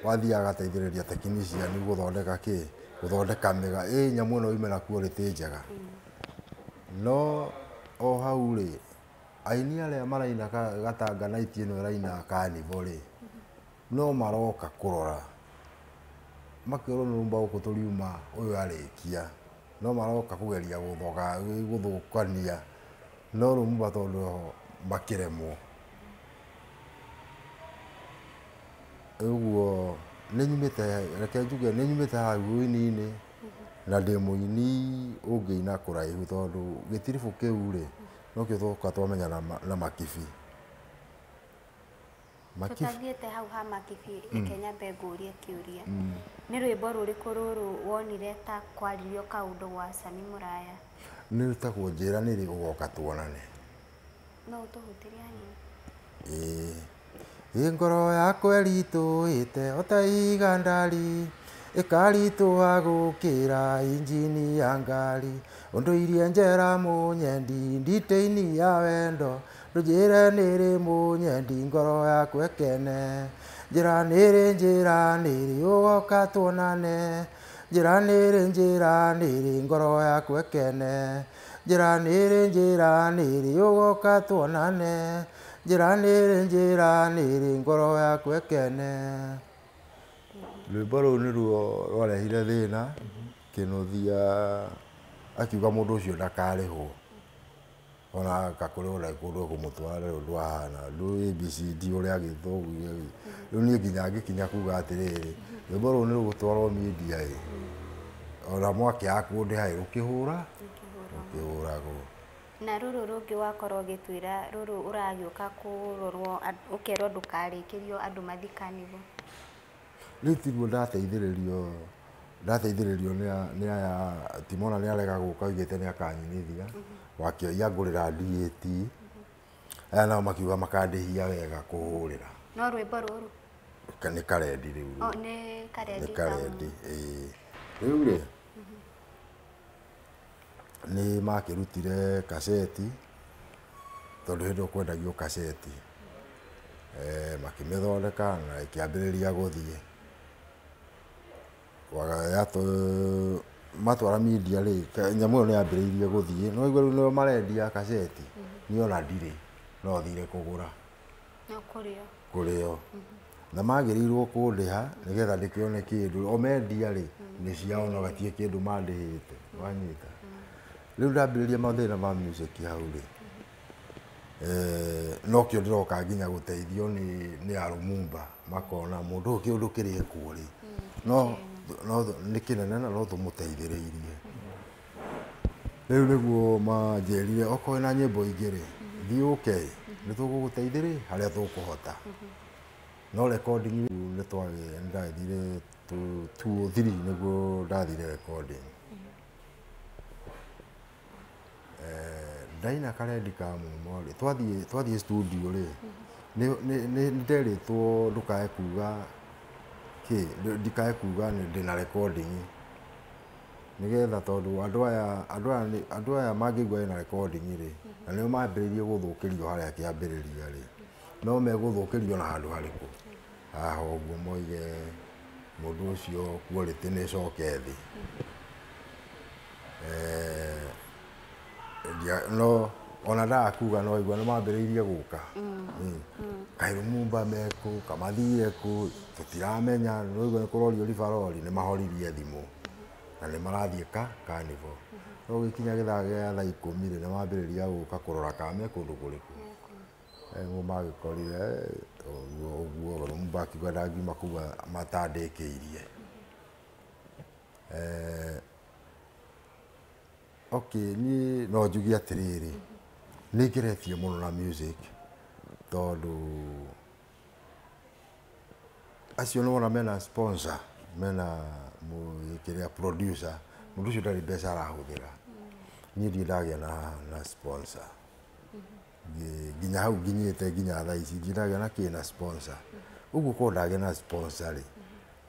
D: wathiaga agateithĩrĩria technician gũthondeka kĩ, gũthondeka mĩga, ĩ nyamũ ĩno yume na quality njega. No o hau rĩ aini arĩa maraina Gatanga night ĩno ĩraina Carnival rĩ no maroka kũrora makĩrwo nĩ Lumumba gũkũ tũriuma ũyũ arĩkia, no maroka kũgeria gũthoga gũthũkania, no Lumumba tondũ makĩremwo. Ũguo nĩ nyumĩte, reke njuge nĩ nyumĩte hau ũini-inĩ na ndĩ mũini ũngĩina kũraihu tondũ gĩtiribũ kĩu rĩ nokĩo twoka twamenyana na Makibi.
C: Tũtathiĩte hau ha Makibi, reke nyambe ngũrie kĩũria. Nĩ rwĩmbo rũrĩkũ rũrũ wonire ta kwaririo kaũndũ gwa Sami Mũraya?
D: Nĩ rwĩtagwo Njĩra nĩrĩ ũgoka tuonane.
C: No ũtũhutĩrie hanini?
D: Ĩĩ. Ĩ ngoro yakwa ĩritũhĩte o ta igandari, ĩkaritũha gũkĩra injini ya ngari, ũndũirie njera mũnyendi nditĩini ya wendo, ndũnjĩre nĩrĩ mũnyendi ngoro yakwa ĩkene, njĩra nĩrĩ njĩra nĩrĩ ũgoka tuonane, njĩra nĩrĩ njĩra nĩrĩ ngoro yakwa ĩkene, njĩra nĩrĩ njĩra nĩrĩ ũgoka tuonane, njĩra nĩrĩ njĩra nĩrĩ ngoro yakwa ĩkene. Rwĩmbo rũu nĩruo rwarehire thĩna, Kĩnũthia akiuga mũndũ ũcio ndakarĩhwo, ona kakũrĩ ona kũndũ ekũmũtwara rĩu ũndũ ahana, rĩu ABCD ũrĩa agĩthũkia rĩu niĩ nginya ngĩkinya kuga atĩrĩrĩ, rwĩmbo rũu nĩ rũgũtwarwo media ĩ, ona mwakĩaga kũndĩha ĩ rũkĩhũra rũkĩhũragwo.
C: Na rũrũ rũngĩ wakorwo ũgĩtwĩra rũrũ ũragĩũka kũrorwo ũkerwo ndũkarĩkĩrio andũ mathiĩ Carnival.
D: Rĩu tiguo ndateithĩrĩrio nĩ aya Timona nĩ arega gũka oigĩte nĩ akanyinithia, wakĩoia ngũrĩra DAT, aya nao makiuga makandĩhia wega kũhũrĩra.
C: No rwĩmbo rũrũ?
D: Nĩ karendi rĩu.
C: Nĩ karendi.
D: Nĩ karendi, ĩĩ. Rĩu rĩ nĩ makĩrutire kaseti tondũ hĩndĩ ĩyo kwendagio kaseti, makĩmĩthondeka na ĩkĩambĩrĩria gũthiĩ. Matwara media rĩ, nyamũ ĩyo nĩ yambĩrĩirie gũthiĩ, no rĩu nĩo marendia kaseti, niĩ ona ndirĩ, no thire kũgũra.
C: No kũrĩo.
D: Kũrĩo. Na magĩrĩirwo kũndĩha nĩgetha ndĩkĩone kĩndũ, o mendia rĩ nĩ ciao no gatirĩ kĩndũ mandĩhĩte, wanyita. Rĩu ndambĩrĩria mathĩna ma music hau rĩ, nokĩo ndĩroka nginya gũteithio nĩ Arumumba, makona mũndũ ũyũ kĩũndũ kĩrĩa ekuo rĩ, no nĩ kĩnene na no tũmũteithĩrĩirie. Rĩu nĩguo manjĩrire okorwo wĩna nyĩmbo ingĩ rĩ, thiĩ ũke ĩ, nĩ tũgũgũteithĩrĩria harĩa tũkũhota. No recording nĩ ndathire 203 nĩguo ndathire recording. Ndaina karendi ka mumo rĩ, twathiĩ studio rĩ, nĩ nderĩtwo ndũkae kuga kĩ, ndikae kuga ndĩna recording, nĩgetha tondũ andũ aya mangĩigua wĩna recording rĩ, na nĩo mambĩrĩirie gũthũkĩrio harĩa kĩambĩrĩria rĩ, no megũthũkĩrio na handũ harĩkũ? Haha ũguo moige mũndũ ũcio quality nĩ ĩcoke thĩ. No ona ndaga kuga no igua nĩ mambĩrĩirie gũka. Kaĩ Lumumba mekũ, kamathire kũ, tũtiramenya, nĩũraigua nĩ kũrorio ribarori, nĩ mahoririe thimũ na nĩ marathiĩ ka carnival. No gũgĩkinya gĩthaa gĩa thaa ikũmi rĩ, nĩ mambĩrĩria gũka kũrora kana me kũndũ kũrĩkũ. Nĩguo magĩkorire ũguo ũguo, Lumumba akiuga ndangiuma kũu matandĩkĩirie. Okay, niĩ no njuge atĩrĩrĩ, nĩ ngeretie mũno na music tondũ acio nĩwona mena sponsor, mena kĩrĩa producer, mũndũ ũcio ndarĩ mbeca arahũthĩra. Niĩ ndirĩ ndagĩa na sponsor. Nginya hau nginyĩte nginya thaa ici ndirĩ ndagĩa na kĩ na sponsor. Ũguo korwo ndagĩa na sponsor rĩ,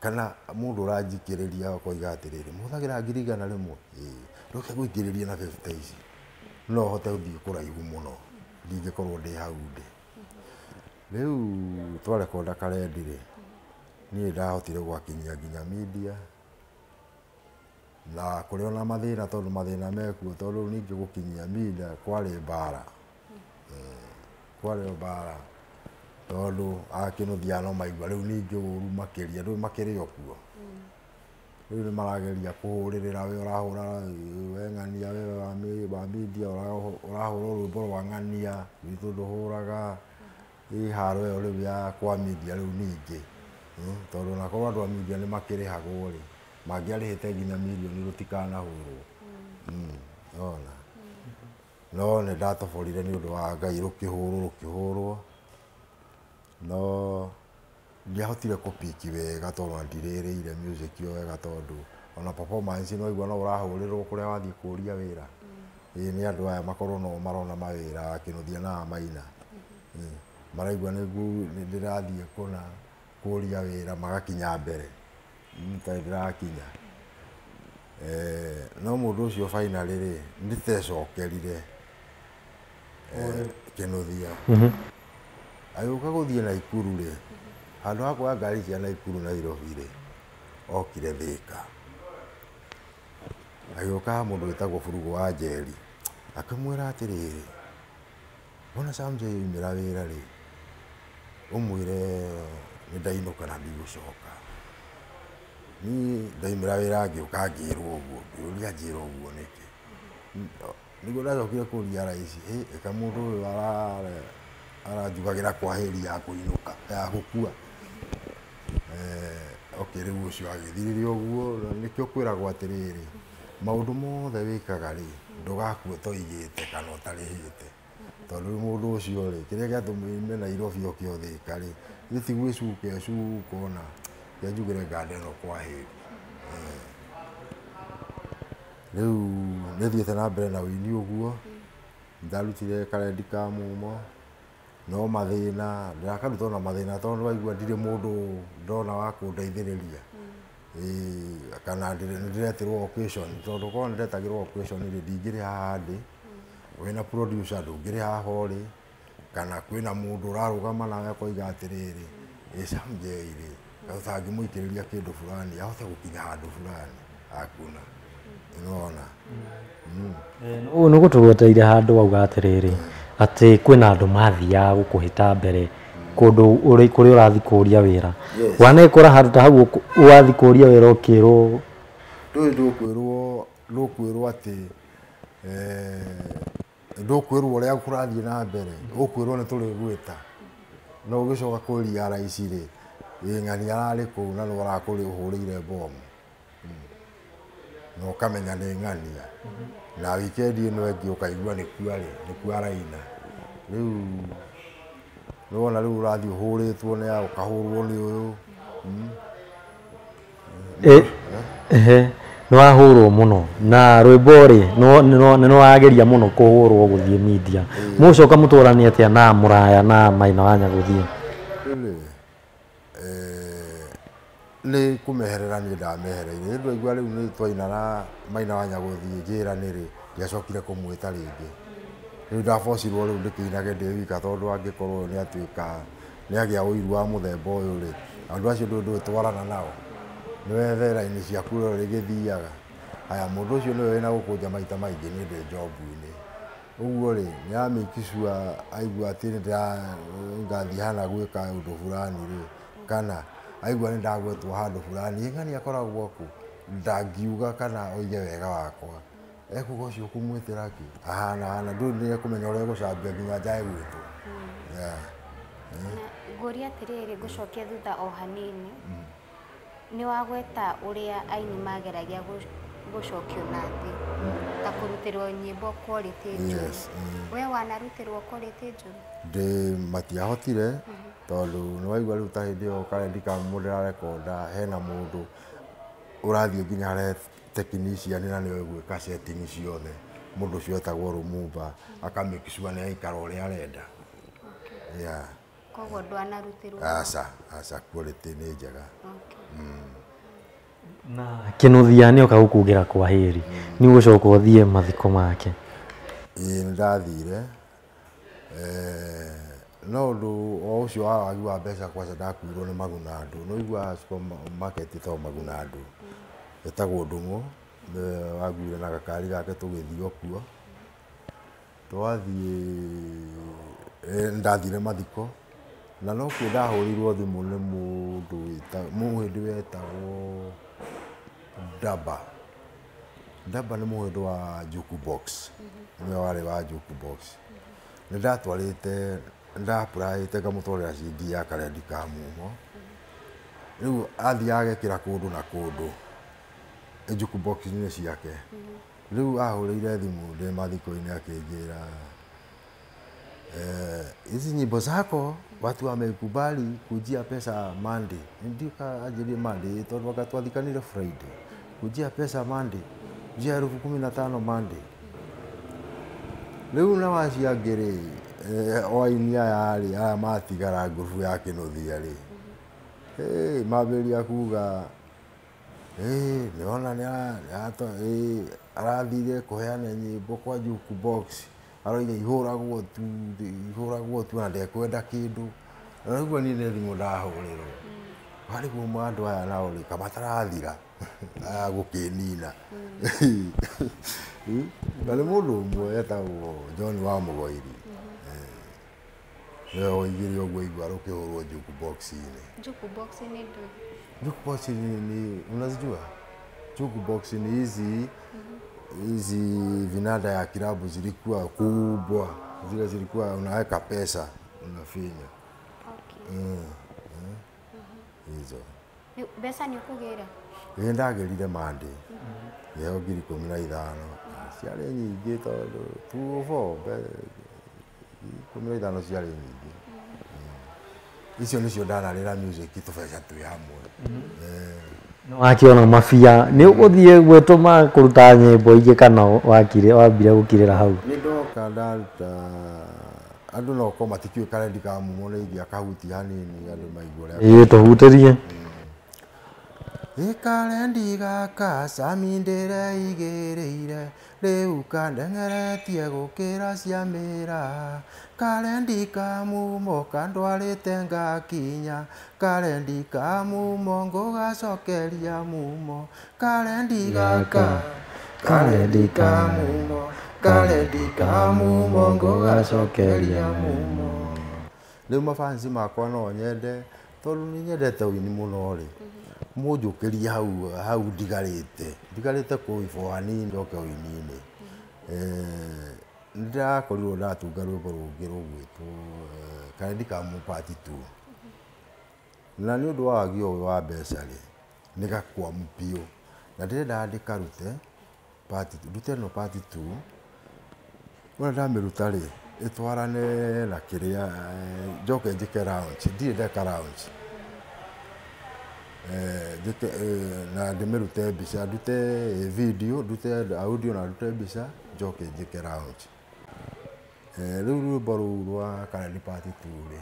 D: kana mũndũ ũranjikĩrĩria akoiga atĩrĩrĩ, mũhũthagĩra ngiri 100, ĩĩ, reke ngũikĩrĩrie na 50 ici, no hote gũthiĩ kũraihu mũno, ndingĩkorwo ndĩ hau ndĩ. Rĩu twarekonda karendi rĩ, niĩ ndahotire gwakinyia nginya media, na kũrĩ ona mathĩna tondũ mathĩna mekuo, tondũ ningĩ gũkinyia media kwarĩ mbara. Kwarĩ mbara tondũ akĩnũthia no maigua rĩu ningĩ ũru makĩria, ndũĩ makĩrĩ o kuo. Rĩu nĩ marageria kũhũrĩrĩra, we ũrahũra we ng'ania, we wa media ũrahũra rwĩmbo rwa ng'ania, gwitũ ndũhũraga. Ĩ haro ĩyo rĩu ya kwa media rĩu ningĩ, tondũ onakorwo andũ a media nĩ makĩrĩhagwo rĩ, mangĩarĩhĩte nginya mirioni rũtikanahũrwo. Ona no nĩ ndatoborire nĩ ũndũ wa Ngai, rũkĩhũrwo rũkĩhũrwo, no ndiahotire kũpiki wega tondũ ndirĩrĩire music ĩyo wega, tondũ ona performance no igua no ũrahũrĩrwo kũrĩa wathiĩ kũria wĩra. Ĩĩ nĩ andũ aya makorwo no marona mawĩra akĩnũthia na maina. Maraigua nĩ ndĩrathiĩ kũna kũria wĩra magakinya mbere, tarĩ ndĩrakinya. No mũndũ ũcio finally rĩ, nditecokerire kĩnũthia. Agĩũka gũthiĩ Naikuru rĩ, handũ ha kuoya ngari cia Naikuru Nairobi rĩ, okire Thĩka. Agĩũka mũndũ wĩtagwo Burugu wa Njeri, akĩmwĩra atĩrĩrĩ, wona Sam J oimĩra wĩra rĩ, ũmwĩre nĩ ndainũka na ndigũcoka. Niĩ ndaimĩra wĩra ngĩũka ngĩrwo ũguo, ngĩũria njĩrwo ũguo nĩkĩ. Nĩguo ndacokire kũria raici, ĩka mũndũ ũyũ aranjugagĩra kwahĩri ya kũinũka, ya gũkua. Okay, rĩu ũcio agĩthirire ũguo, nĩkĩo kwĩragwo atĩrĩrĩ, maũndũ mothe wĩkaga rĩ, ndũgakue ũtoigĩte kana ũtarĩhĩte. Tondũ rĩu mũndũ ũcio rĩ, kĩrĩa gĩatũmire Nairobi oke o Thĩka rĩ, githĩ ti gwĩcuka ecuka ona, kĩanjugĩre nganda ĩno kwahĩri. Rĩu nĩ thiĩte na mbere na ũini ũguo, ndarutire karendi ka mumo, no mathĩna, ndĩrakaruta ona mathĩna tondũ waigua ndirĩ mũndũ ndona wa kũndeithĩrĩria. Kana nĩ ndĩretĩrwo occasion, tondũ korwo nĩ ndetagĩrwo occasion rĩ, ndingĩrĩ haha ndĩ. Wĩna producer ndũngĩrĩ haha ũrĩ, kana kwĩna mũndũ ũrarũgama nawe akoiga atĩrĩrĩ, ĩ Sam J rĩ, tũtangĩmũikĩrĩria kĩndũ fulani ahote gũkinya handũ fulani, hakuna. Nĩwona?
A: Ũũ nĩ gũtũgweteire handũ wauga atĩrĩrĩ, atĩ kwĩna andũ mathiaga gũkũhĩta mbere kũndũ kũrĩa ũrathiĩ kũria wĩra. Wanekora handũ ta hau wathiĩ kũria wĩra ũkĩrwo
D: ndũĩ ndũkwĩrwo atĩ ndũkwĩrwo ũrĩa kũrathiĩ na mbere, ũkwĩrwo nĩ tũrĩgwĩta. No ũgĩcoka kũria raici rĩ, ĩ ng'ania ararĩ kũu na nĩ ũrakũhũrĩire bomu. Na ũkamenya nĩ ng'ania. Na wikendi ĩno ĩngĩ ũkaigua nĩkuo arĩ, nĩkuo araina. Rĩu nĩwona rĩu ũrathiĩ ũhũrĩtwo nĩ aya, ũkahũrwo nĩ ũyũ.
A: Nĩ wahũrwo mũno na rwĩmbo rĩ, nĩ wageria mũno kũhũrwo gũthiĩ media. Mũcoka mũtũranie atĩa na Mũraya na Maina wa Nyagũthiĩ?
D: Nĩ kũmeherera niĩ ndamehereire. Nĩ ndaigua rĩu nĩ twaina na Maina wa Nyagũthiĩ njĩra nĩ rĩ, ndiacokire kũmwĩta rĩngĩ. Rĩu ndabocirwo rĩu ndĩkĩinage ndĩ wika, tondũ angĩkorwo nĩ atuĩka nĩ agĩa ũiru wa mũthemba ũyũ rĩ, andũ acio ndũĩ twarana nao. Nĩ wethe raini ciaku ũrĩa ũrĩgĩthiaga. Haya, mũndũ ũcio nĩwe wĩna gũkũnja maita maingĩ, niĩ ndĩ njobu-inĩ. Ũguo rĩ nĩ amake sure aigua atĩ nĩ ngathiĩ hana gwĩka ũndũ fulani rĩ, kana aigua nĩ ndagwetwo handũ fulani, ng'ani akoragwo kũ, ndangiuga kana oige wega wakwa. Ekuga ũcio ũkũmwĩtĩra kĩ ahana hana, ndũĩ nĩ ekũmenya ũrĩa egũcambia nginya njage gwĩtwo. Yeah.
C: Ngũria atĩrĩrĩ, ngũcokia thutha o hanini. Nĩ wagweta ũrĩa aini mageragia gũcokio na thĩ, ta kũrutĩrwo nyĩmbo quality njũru.
D: Yes.
C: We wanarutĩrwo quality njũru?
D: Ndĩ matiahotire tondũ nĩ waigua rĩu ta hĩndĩ ĩyo karendi ka mũndũ ndĩrarekonda hena mũndũ ũrathiĩ nginya harĩa technician na nĩwe gwĩka setting ciothe. Mũndũ ũcio etagwo Lumumba, aka make sure nĩ aikara ũrĩa arenda. Yeah.
C: Koguo ndwanarutĩrwo?
D: Aca, aca, quality nĩ njega.
A: Na Kinuthia nĩ oka gũkugĩra kwa heri, nĩ ũgũcoka ũthiĩ mathiko make?
D: Ĩĩ nĩ ndathire. No ũndũ o ũcio wa wagi wa mbeca kwaca ndakuirwo nĩ Magunandu. Nĩ ũiguaga supermarket ĩtagwo Magunandu, ĩtagwo Ndung'u, nĩwe wakuire na gakari gake tũgĩthiĩ o kuo. Twathiĩ, nĩ ndathire mathiko na nokuo ndahũrĩirwo thimũ nĩ mũndũ mũhĩndĩ wetagwo Daba. Daba nĩ mũhĩndĩ wa Jukebox, nĩwe warĩ wa Jukebox. Nĩ ndatwarĩte, nĩ nda-apply-ĩte ngamũtwarĩra CD ya Karendi ka Mumo. Rĩu athiaga agekĩra kũndũ na kũndũ jukebox-inĩ ciake. Rĩu ahũrĩire thimũ ndĩ mathiko-inĩ akĩnjĩra, hizi nyimbo zako watu wamekubali kujia pesa Monday. Ndio anjĩrire Monday tondũ anga twathikanire Friday. Kujia pesa Monday, kujia 15,000 Monday. Rĩu na wacio angĩ rĩ, o aini aya rĩ, aya matigara ngurubu ya Kinuthia rĩ, mambĩrĩria kuga nĩwona arathire kũheana nyĩmbo kwa jukebox, aroiga ihũragwo tu, ihũragwo tu na ndekwenda kĩndũ. Na rĩu niĩ nĩ thimũ ndahũrĩrwo. Warĩguo andũ aya nao rĩ, kamatarathira aya gũkĩnina. Na nĩ mũndũ ũmwe etagwo John wa Mũgoiri. Nĩwe woigire ũguo aigua rũkĩhũrwo jukebox-inĩ.
C: Jukebox nĩ ndũĩ?
D: Jukebox ni unazijua? Jukebox ni hizi hizi vinanda ya kilabu zilikuwa kubwa, zile zilikuwa unaweka pesa unafinya. Hizo.
C: Mbeca nĩ ũkũgĩra?
D: Ĩĩ ndagĩrire Monday. Ngĩheo 15,000. Ciarĩ nyingĩ tondũ 204 15 ciarĩ nyingĩ. Icio nĩcio ndanarĩra music tũbeca twĩ hamwe.
A: Wakĩona mabia nĩ ũgũthiĩ gwĩtũma kũruta nyĩmbo ingĩ kana wakire wambire gũkirĩra hau?
D: Nĩ ndoka ndaruta andũ no korwo matikĩũĩ Karendi ka Mumo nĩ ingĩakahutia hanini andũ maigue ũrĩa.
A: Ĩĩ tũhutĩrie.
D: Ĩ karendi gaka cami ndĩreigĩrĩire rĩu kandeng'eretie gũkĩra cia mĩra, karendi ka Mumo kandwarĩte ngakinya, karendi ka Mumo ngũgacokeria Mumo, karendi gaka, karendi ka Mumo, karendi ka Mumo ngũgacokeria Mumo. Rĩu mafansi makwa no nyende tondũ nĩ nyendete ũini mũno rĩ, mũnjũkĩrie hau hau ndigarĩte ndigarĩte kũibwo hanini njoke ũini-inĩ. Nĩ ndĩrakorirwo ndatunga rwĩmbo rũngĩ rũgwĩtwo Karendi ka Mumo part 2. Na nĩ ũndũ wa wagi ũyũ wa mbeca rĩ, nĩ gakwamu biũ na ndĩrenda ndĩkarute part 2, ndute ĩno part 2. Wona ndamĩruta rĩ, ĩtwarane na kĩrĩa njoke njĩke launch, ndirĩ ndeka launch. Njĩke na ndĩmĩrute mbica, ndute video, ndute audio na ndute mbica, njoke njĩke launch. Rĩu rwĩmbo rũu rwa Karendi part 2 rĩ,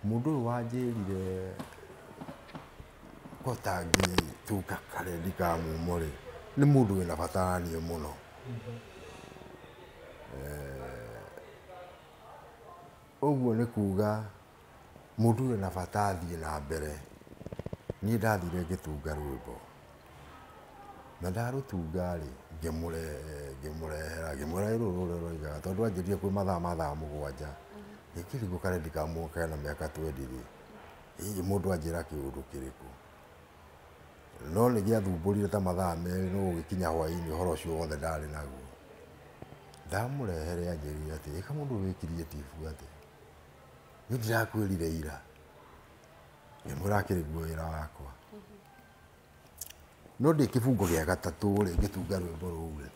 D: mũndũ ũyũ wanjĩrire ko tangĩtunga Karendi ka Mumo rĩ, nĩ mũndũ wĩna bata na niĩ mũno. Ũguo nĩ kuga mũndũ wĩna bata athiĩ na mbere. Niĩ ndathire ngĩtunga rwĩmbo. Na ndarũtunga rĩ, ngĩmũrehera, ngĩmwĩra rũrũ ũrĩa ũroigaga tondũ anjĩrire kwĩ mathaa ma thaa 7. Ngĩkĩrigwo karendi ka kena mĩaka 20 rĩ, hihi mũndũ anjĩra kĩũndũ kĩrĩkũ? No nĩ gĩathumbũrire ta mathaa 2 no gũgĩkinya hwaĩ-inĩ ũhoro ũcio wothe ndarĩ naguo. Ndamũrehere anjĩrire atĩ ĩka mũndũ wĩ creative atĩa? Niĩ ndirakwĩrire ira. Ngĩmwĩra akĩrĩ guo wĩra wakwa. No ndĩ kĩbungo gĩa gatatũ rĩ, ngĩtunga rwĩmbo rũu rĩ,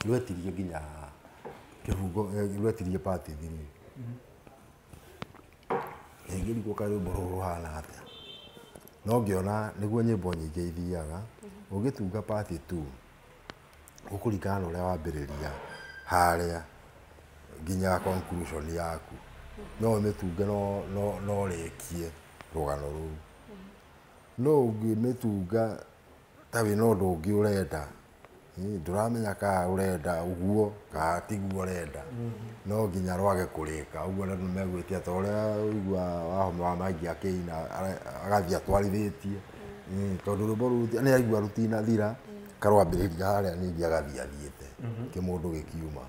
D: rwetirie nginya kĩbungo, rwetirie part 3. Ngĩrigwo kaĩ rwĩmbo rũrũ rũhana atĩa. No ngĩona nĩguo nyĩmbo nyingĩ ithiaga, ũgĩtunga part 2 ũkũringana na ũrĩa wambĩrĩria harĩa nginya conclusion yaku. No ũmĩtunge no ũrĩkie rũgano rũu. No ũngĩmĩtunga ta wĩna ũndũ ũngĩ ũrenda, ndũramenya kana ũrenda ũguo kana tiguo ũrenda, no nginya rwage kũrĩka. Ũguo andũ nĩmegwĩtia ta ũrĩa ũigua Wahoma wa Maingi akĩina agathiĩ atwarithĩtie, tondũ rwĩmbo rũu nĩ aigua rũtinathira, karwambĩrĩria harĩa ningĩ agathiĩ athiĩte kĩmũndũ gĩkiuma.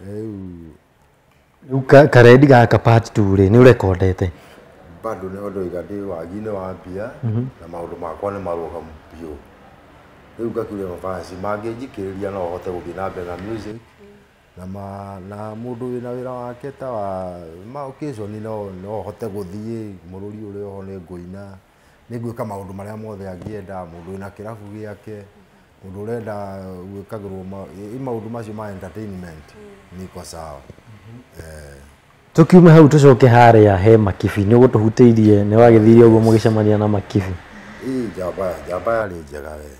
D: Rĩu
A: Rĩu karendi gaka part 2 rĩ, nĩ ũrekondete?
D: Bado nĩ ndoiga ndĩ wagi-inĩ wa mbia na maũndũ makwa nĩ marũgamu biũ. Rĩu ngakiuga mabasi mangĩnjikĩrĩria no hote gũthiĩ na mbere na music na na mũndũ wĩna wĩra wake ta wa ma occasion no hote gũthiĩ mũrũri ũrĩa oho nĩ ngũina, nĩ ngwĩka maũndũ marĩa mothe angĩenda, mũndũ wĩna kĩrabu gĩake, mũndũ ũrenda gwĩkagĩrwo maũndũ macio ma entertainment, niko sawa.
A: Tukiume hau tucoke harĩa he Makibi, nĩ ũgũtũhutĩirie nĩ wagĩthire ũguo mũgĩcemania na Makibi.
D: Ĩ njamba yarĩ njega we.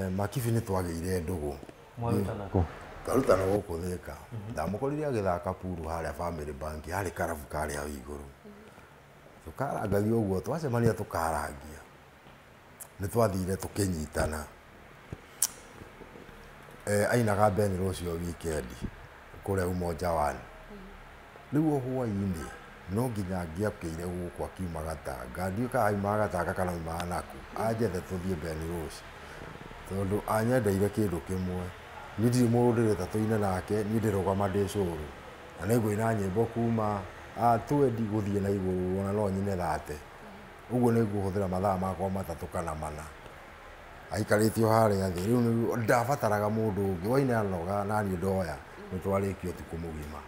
D: Makibi nĩ twagĩire ndũgũ.
A: Mwarutana kũ?
D: Twarutana gũkũ Thĩka. Ndamũkorire agĩthaka puru harĩa Family Bank, harĩ karabu karĩa hau igũrũ. Tũkarangagia ũguo, twacemania tũkarangia. Nĩ twathire tũkĩnyitana. Ainaga Ben rũcio weekend kũrĩa Umoja One. Rĩu o hwaĩ-inĩ no nginya angĩokĩire gũkũ akiuma Gatanga, ndiũĩ kana aumaga Gatanga kana aumaga nakũ, anjethe tũthiĩ Ben Rose. Tondũ anyendeire kĩndũ kĩmwe, niĩ ndirĩ mũndũ ndĩreta tũine nake, niĩ ndĩrũgama ndĩ cũrũ. Na nĩngũina nyĩmbo kuma twendi gũthiĩ na igũrũ ona no nyine 30. Ũguo nĩngũhũthĩra mathaa makwa 3 kana 4. Aikarĩte o harĩa thĩ, rĩu nĩguo ndabataraga mũndũ ũngĩ, waina noga naniĩ ndoya, nĩ twarĩkia ũtukũ mũgima.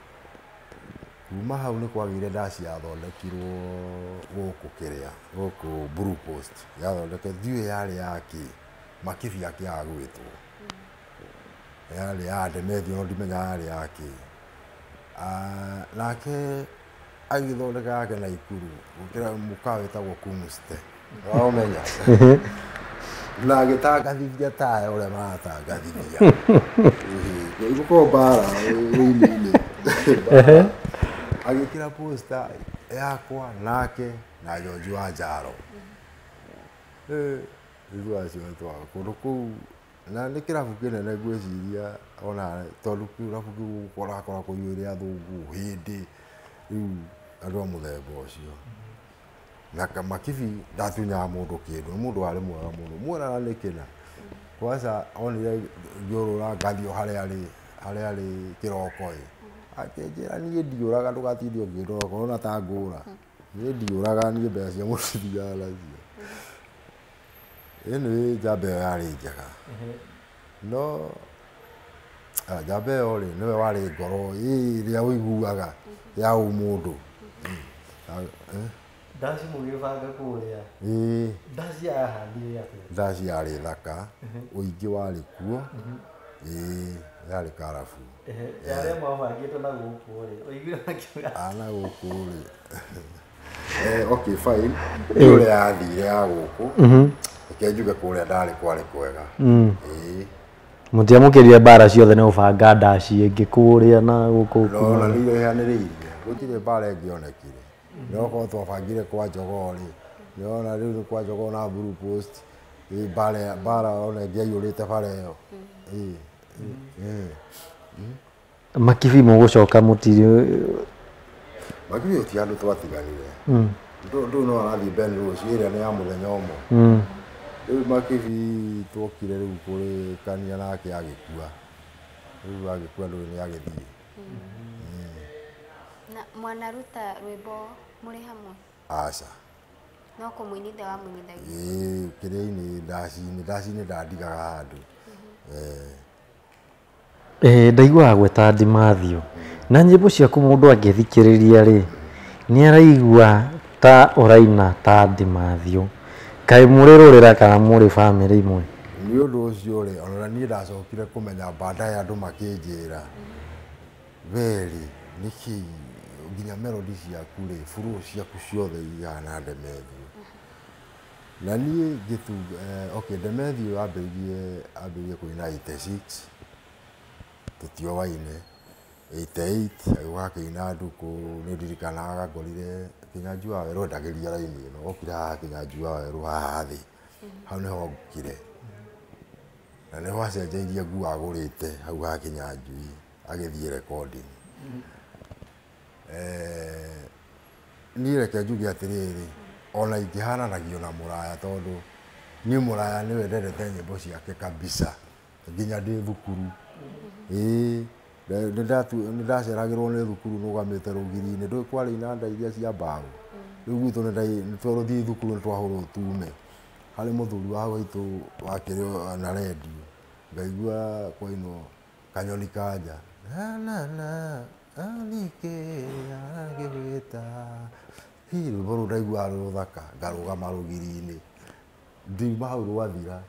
D: Kuma hau nĩ kwagĩire ndaci yathondekirwo gũkũ kĩrĩa, gũkũ Blue Post, yathondeketwo, ndiũĩ yarĩ yakĩ, Makibi akĩaga gwĩtwo. Yarĩ ya Demetrio no ndimenya yarĩ yakĩ. Nake agĩthondeka yake Naikuru, gũkĩra mũkawa wĩtagwo Kumste. Ũramenya? Na agĩtangathithia taya ũrĩa maratangathithia. Igũkorwo mbara ũini-inĩ. Agĩkĩra poster yakwa nake na George wa Njaro. Rĩu acio nĩ kũndũ kũu na nĩ kĩrabu kĩnene ngwĩciria ona tondũ kĩrabu kĩu ũrakora kũiyũire athũngũ hĩndĩ rĩu andũ a mũthemba ũcio. Na Makibi ndatunyaga mũndũ kĩndũ, nĩ mũndũ warĩ mwega mũno, mwena na nĩkĩna. Kwanza onire ngĩũrũra ngathiĩ o harĩa arĩ kĩroko ĩ, akĩnjĩra niĩ ndiũraga ndũgatinde ũkĩndora ũkona ta ngũra. Niĩ ndiũraga, niĩ mbeca cia mũndũ thiaga nacio. Anyway, njamba ĩyo yarĩ njega. No njamba ĩyo rĩ, nĩwe warĩ ngoro ĩrĩa ũiguaga ya ũmũndũ.
A: Ndaci mũgĩbanga kũrĩa.
D: Ĩĩ.
A: Ndaci yahandire atĩa?
D: Ndaci yarĩ thaka, ũingĩ warĩ kuo. Ĩĩ, yarĩ karabu.
A: Ya arĩa mwabangĩte na gũkũ rĩ, ũiguire makiuga?
D: Na gũkũ rĩ. Okay, fine. Nĩ ũrĩa yathire ya gũkũ. Reke njuge kũrĩa ndarĩ kwarĩ kwega. Ĩĩ.
A: Mũtiamũkĩrire mbara ciothe nĩ ũbanga ndaci ĩngĩ kũrĩa na gũkũ?
D: No na nĩ irehanĩrĩirie, gũtirĩ mbara ĩngĩonekire. No korwo twabangire kwa Jogoo rĩ, nĩwona rĩu nĩ kwa Jogoo na Blue Post, mbara ona ĩngĩaiyũrĩte bara ĩyo. Ĩĩ.
A: Makibi mũgũcoka mũtirĩ?
D: Makibi gũtirĩ handũ twatiganire. Ndũ no arathiĩ Ben rũciũ ĩrĩa nĩ ya mũthenya ũmwe. Rĩu Makibi twokire rĩu kũrĩkania nake agĩkua. Rĩu agĩkua ndũĩ nĩ agĩthiĩ.
C: Na mwanaruta rwĩmbo mũrĩ hamwe?
D: Aca.
C: No kũmũinithia wamũinithagia?
D: Ĩĩ, kĩrĩa-inĩ ndaci-inĩ ndandigaga handũ.
A: Ndaiguaga gwĩta Ndimathio. Na nyĩmbo ciaku mũndũ angĩthikĩrĩria rĩ, nĩ araigua ta ũraina ta Ndimathio. Kaĩ mũrĩ rũrĩra kana mũrĩ bamĩrĩ imwe?
D: Nĩ ũndũ ũcio rĩ, ona niĩ ndacokire kũmenya baadaye andũ makĩnjĩra, werĩ nĩkĩ nginya melody ciaku rĩ, flow ciaku ciothe ihana Ndemethio. Na niĩ ngĩtunga, okay, Ndemethio ambĩrĩirie kũina 86, tũtioaine. 88 agĩũka akĩina Ndukũ, nĩ ndirikanaga ngorire Kĩnyanjui wa Werũ endagĩria raini ĩno, okire haha Kĩnyanjui wa Werũ haha thĩ, hau nĩho ngire. Na nĩho acenjeirie nguo agũrĩte hau ha Kĩnyanjui agĩthiĩ recording. Niĩ reke njuge atĩrĩrĩ, ona ingĩhananagio na Mũraya tondũ niĩ Mũraya nĩwe ndendete nyĩmbo ciake kabisa nginya ndĩ thukuru. Ĩĩ, nĩ ndaceragĩrwo nĩ thukuru nũgamĩte rũgiri-inĩ, ndũĩ kwarĩ inanda iria cia mbaũ. Rĩu gwitũ nĩ tũthiĩ thukuru nĩ twahũrwo tume. Harĩ mũthuri wa gwitũ wakĩrĩ na rendio, ngaigua kwainwo kanyoni kanja. Na na na ngĩgwĩta. Hihi rwĩmbo rũu ndaiguaga rwĩ rũthaka, ngarũgama rũgiri-inĩ. Ndiuma hau rwathira.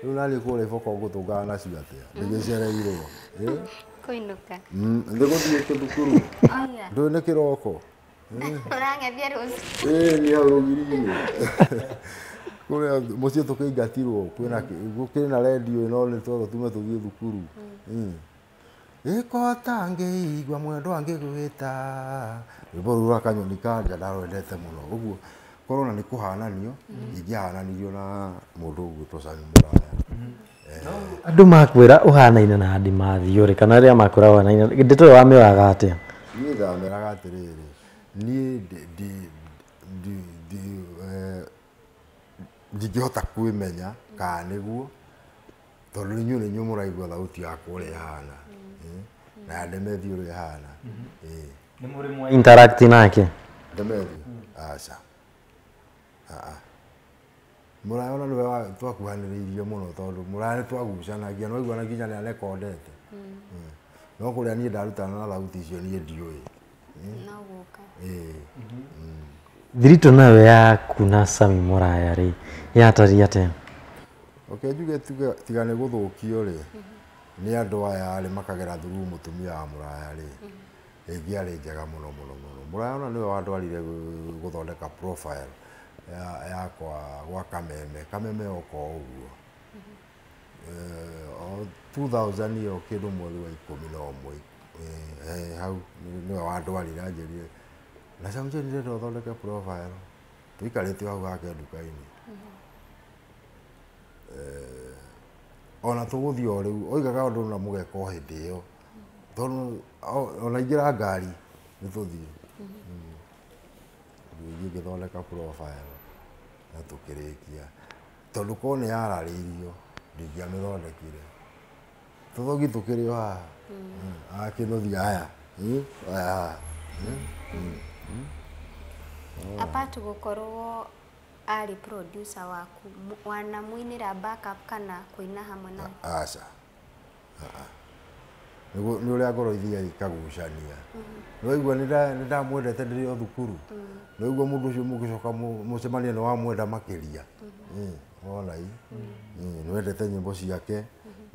D: Rĩu naniĩ kũrĩa iboko ngũtũngana nacio atĩa? Ndĩgĩcereirwo.
C: Kũinũka.
D: Nĩgũthiĩ thukuru. Ndũĩ nĩ kĩroko.
C: Ũrang'ethia rũciũ.
D: Ĩĩ, nĩ hau rũgiri-inĩ. Kũrĩa mũciĩ tũkĩingatirwo, gũkĩrĩ na rendio ĩno nĩ twerwo tume tũthiĩ thukuru. Ĩkota ngĩigua mwendwa ngĩgwĩta. Rwĩmbo rũu rwa kanyoni kanja ndarwendete mũno. Ũguo korwo ona nĩ kũhananio, ingĩahananirio na mũndũ ũgwĩtwo Sami Mũraya.
A: Andũ makwĩra ũhanaine na Ndimathio rĩ, kana rĩrĩa makwĩra ũhanaine, ndeto ĩyo wamĩoyaga atĩa?
D: Niĩ ndameraga atĩrĩrĩ, niĩ ndingĩhota kwĩmenya kana nĩguo, tondũ inyuĩ nĩ inyuĩ mũraigua thauti yakwa ũrĩa ĩhana, na ya Ndemethio ũrĩa ĩhana.
A: Nĩ mũrĩ mwa interact nake?
D: Ndemethio? Aca. Mũraya ona nĩwe twakuhanĩrĩirie mũno tondũ Mũraya nĩ twagucanagia, no waigua na nginya nĩ arekondete. No kũrĩa niĩ ndarutana na thauti icio niĩ ndiũĩ.
C: No gũka.
A: Thiritũ nayo yaku na Sami Mũraya rĩ, yatariĩ atĩa?
D: Okay, njuge tiga nĩ gũthũkio rĩ, nĩ andũ aya rĩ makagera through mũtumia wa Mũraya rĩ, ĩngĩarĩ njega mũno mũno mũno. Mũraya ona nĩwe wandwarire gũthondeka profile yakwa gwa Kameme. Kameme oka o ũguo. O 2000 ĩyo kĩndũ mweri wa 11, hau nĩwe wandwarire anjĩrire, na Sam J ndĩrenda ũthondeke profile. Tũikarĩte hau hake nduka-inĩ. Ona tũgũthiĩ o rĩu, oigaga ũndũ na mũgeka o hĩndĩ ĩyo. Tondũ ona ingĩra ngari nĩ tũthiĩ. Ngĩthiĩ ngĩthondeka profile na tũkĩrĩkia. Tondũ korwo nĩ yararĩirio, ndingĩamĩthondekire. Tũthogi tũkĩrĩ o haha. Akĩnũthia aya. Aya haha.
C: Apart gũkorwo arĩ producer waku, wanamũinĩra backup kana kũina hamwe nake?
D: Aca. Nĩ ũrĩa ngoro ithiaga ikagucania. Nĩ waigua nĩ ndamwendete ndĩrĩ o thukuru. Nĩ waigua mũndũ ũcio mũgĩcoka mũcemanie nĩ wamwenda makĩria. Wona i. Nĩ wendete nyĩmbo ciake,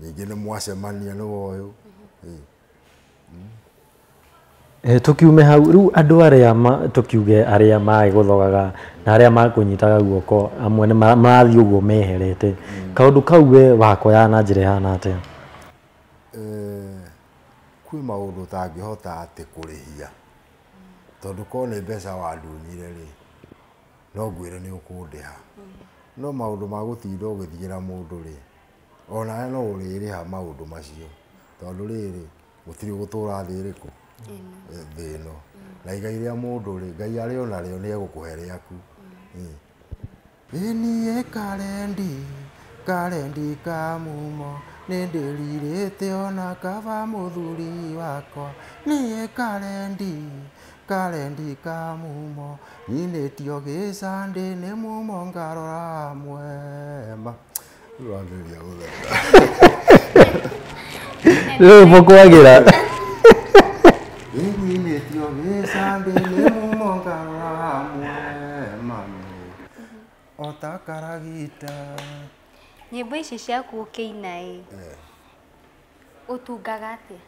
D: ningĩ nĩ mwacemania nĩ woyũ.
A: Tukiume hau rĩu andũ arĩa tũkiuge arĩa magĩgũthogaga na arĩa makũnyitaga guoko amwe nĩ marathiĩ ũguo meherete. Kaũndũ kau we wakoya na njĩra ĩhana atĩa?
D: Kwĩ maũndũ ũtangĩhota atĩ kũrĩhia. Tondũ korwo nĩ mbeca wandunyire rĩ, no ngwĩre nĩ ũkũndĩha. No maũndũ ma gũtinda ũgĩthiĩra mũndũ rĩ, onawe no ũrĩrĩha maũndũ macio. Tondũ rĩrĩ, gũtirĩ gũtũra thĩ ĩrĩkũ? Thĩ ĩno na igai rĩa mũndũ rĩ Ngai arĩ ona rĩo nĩ egũkũhe rĩaku. Ĩniĩ karendi ka mumo nĩ ndĩrirĩte ona kaba mũthuri wakwa niĩ karendi ka mumo nyinĩtio gĩcandĩ nĩ mumo ngarora mwema. Rwambĩrĩria gũtheka.
A: Rĩu mũkwagĩra.
D: Nyinĩtio gĩcandĩ nĩ mumo ngarora mwema ota karagita.
C: Nyĩmbo ici ciaku ũkĩina ĩ ũtungaga atĩa?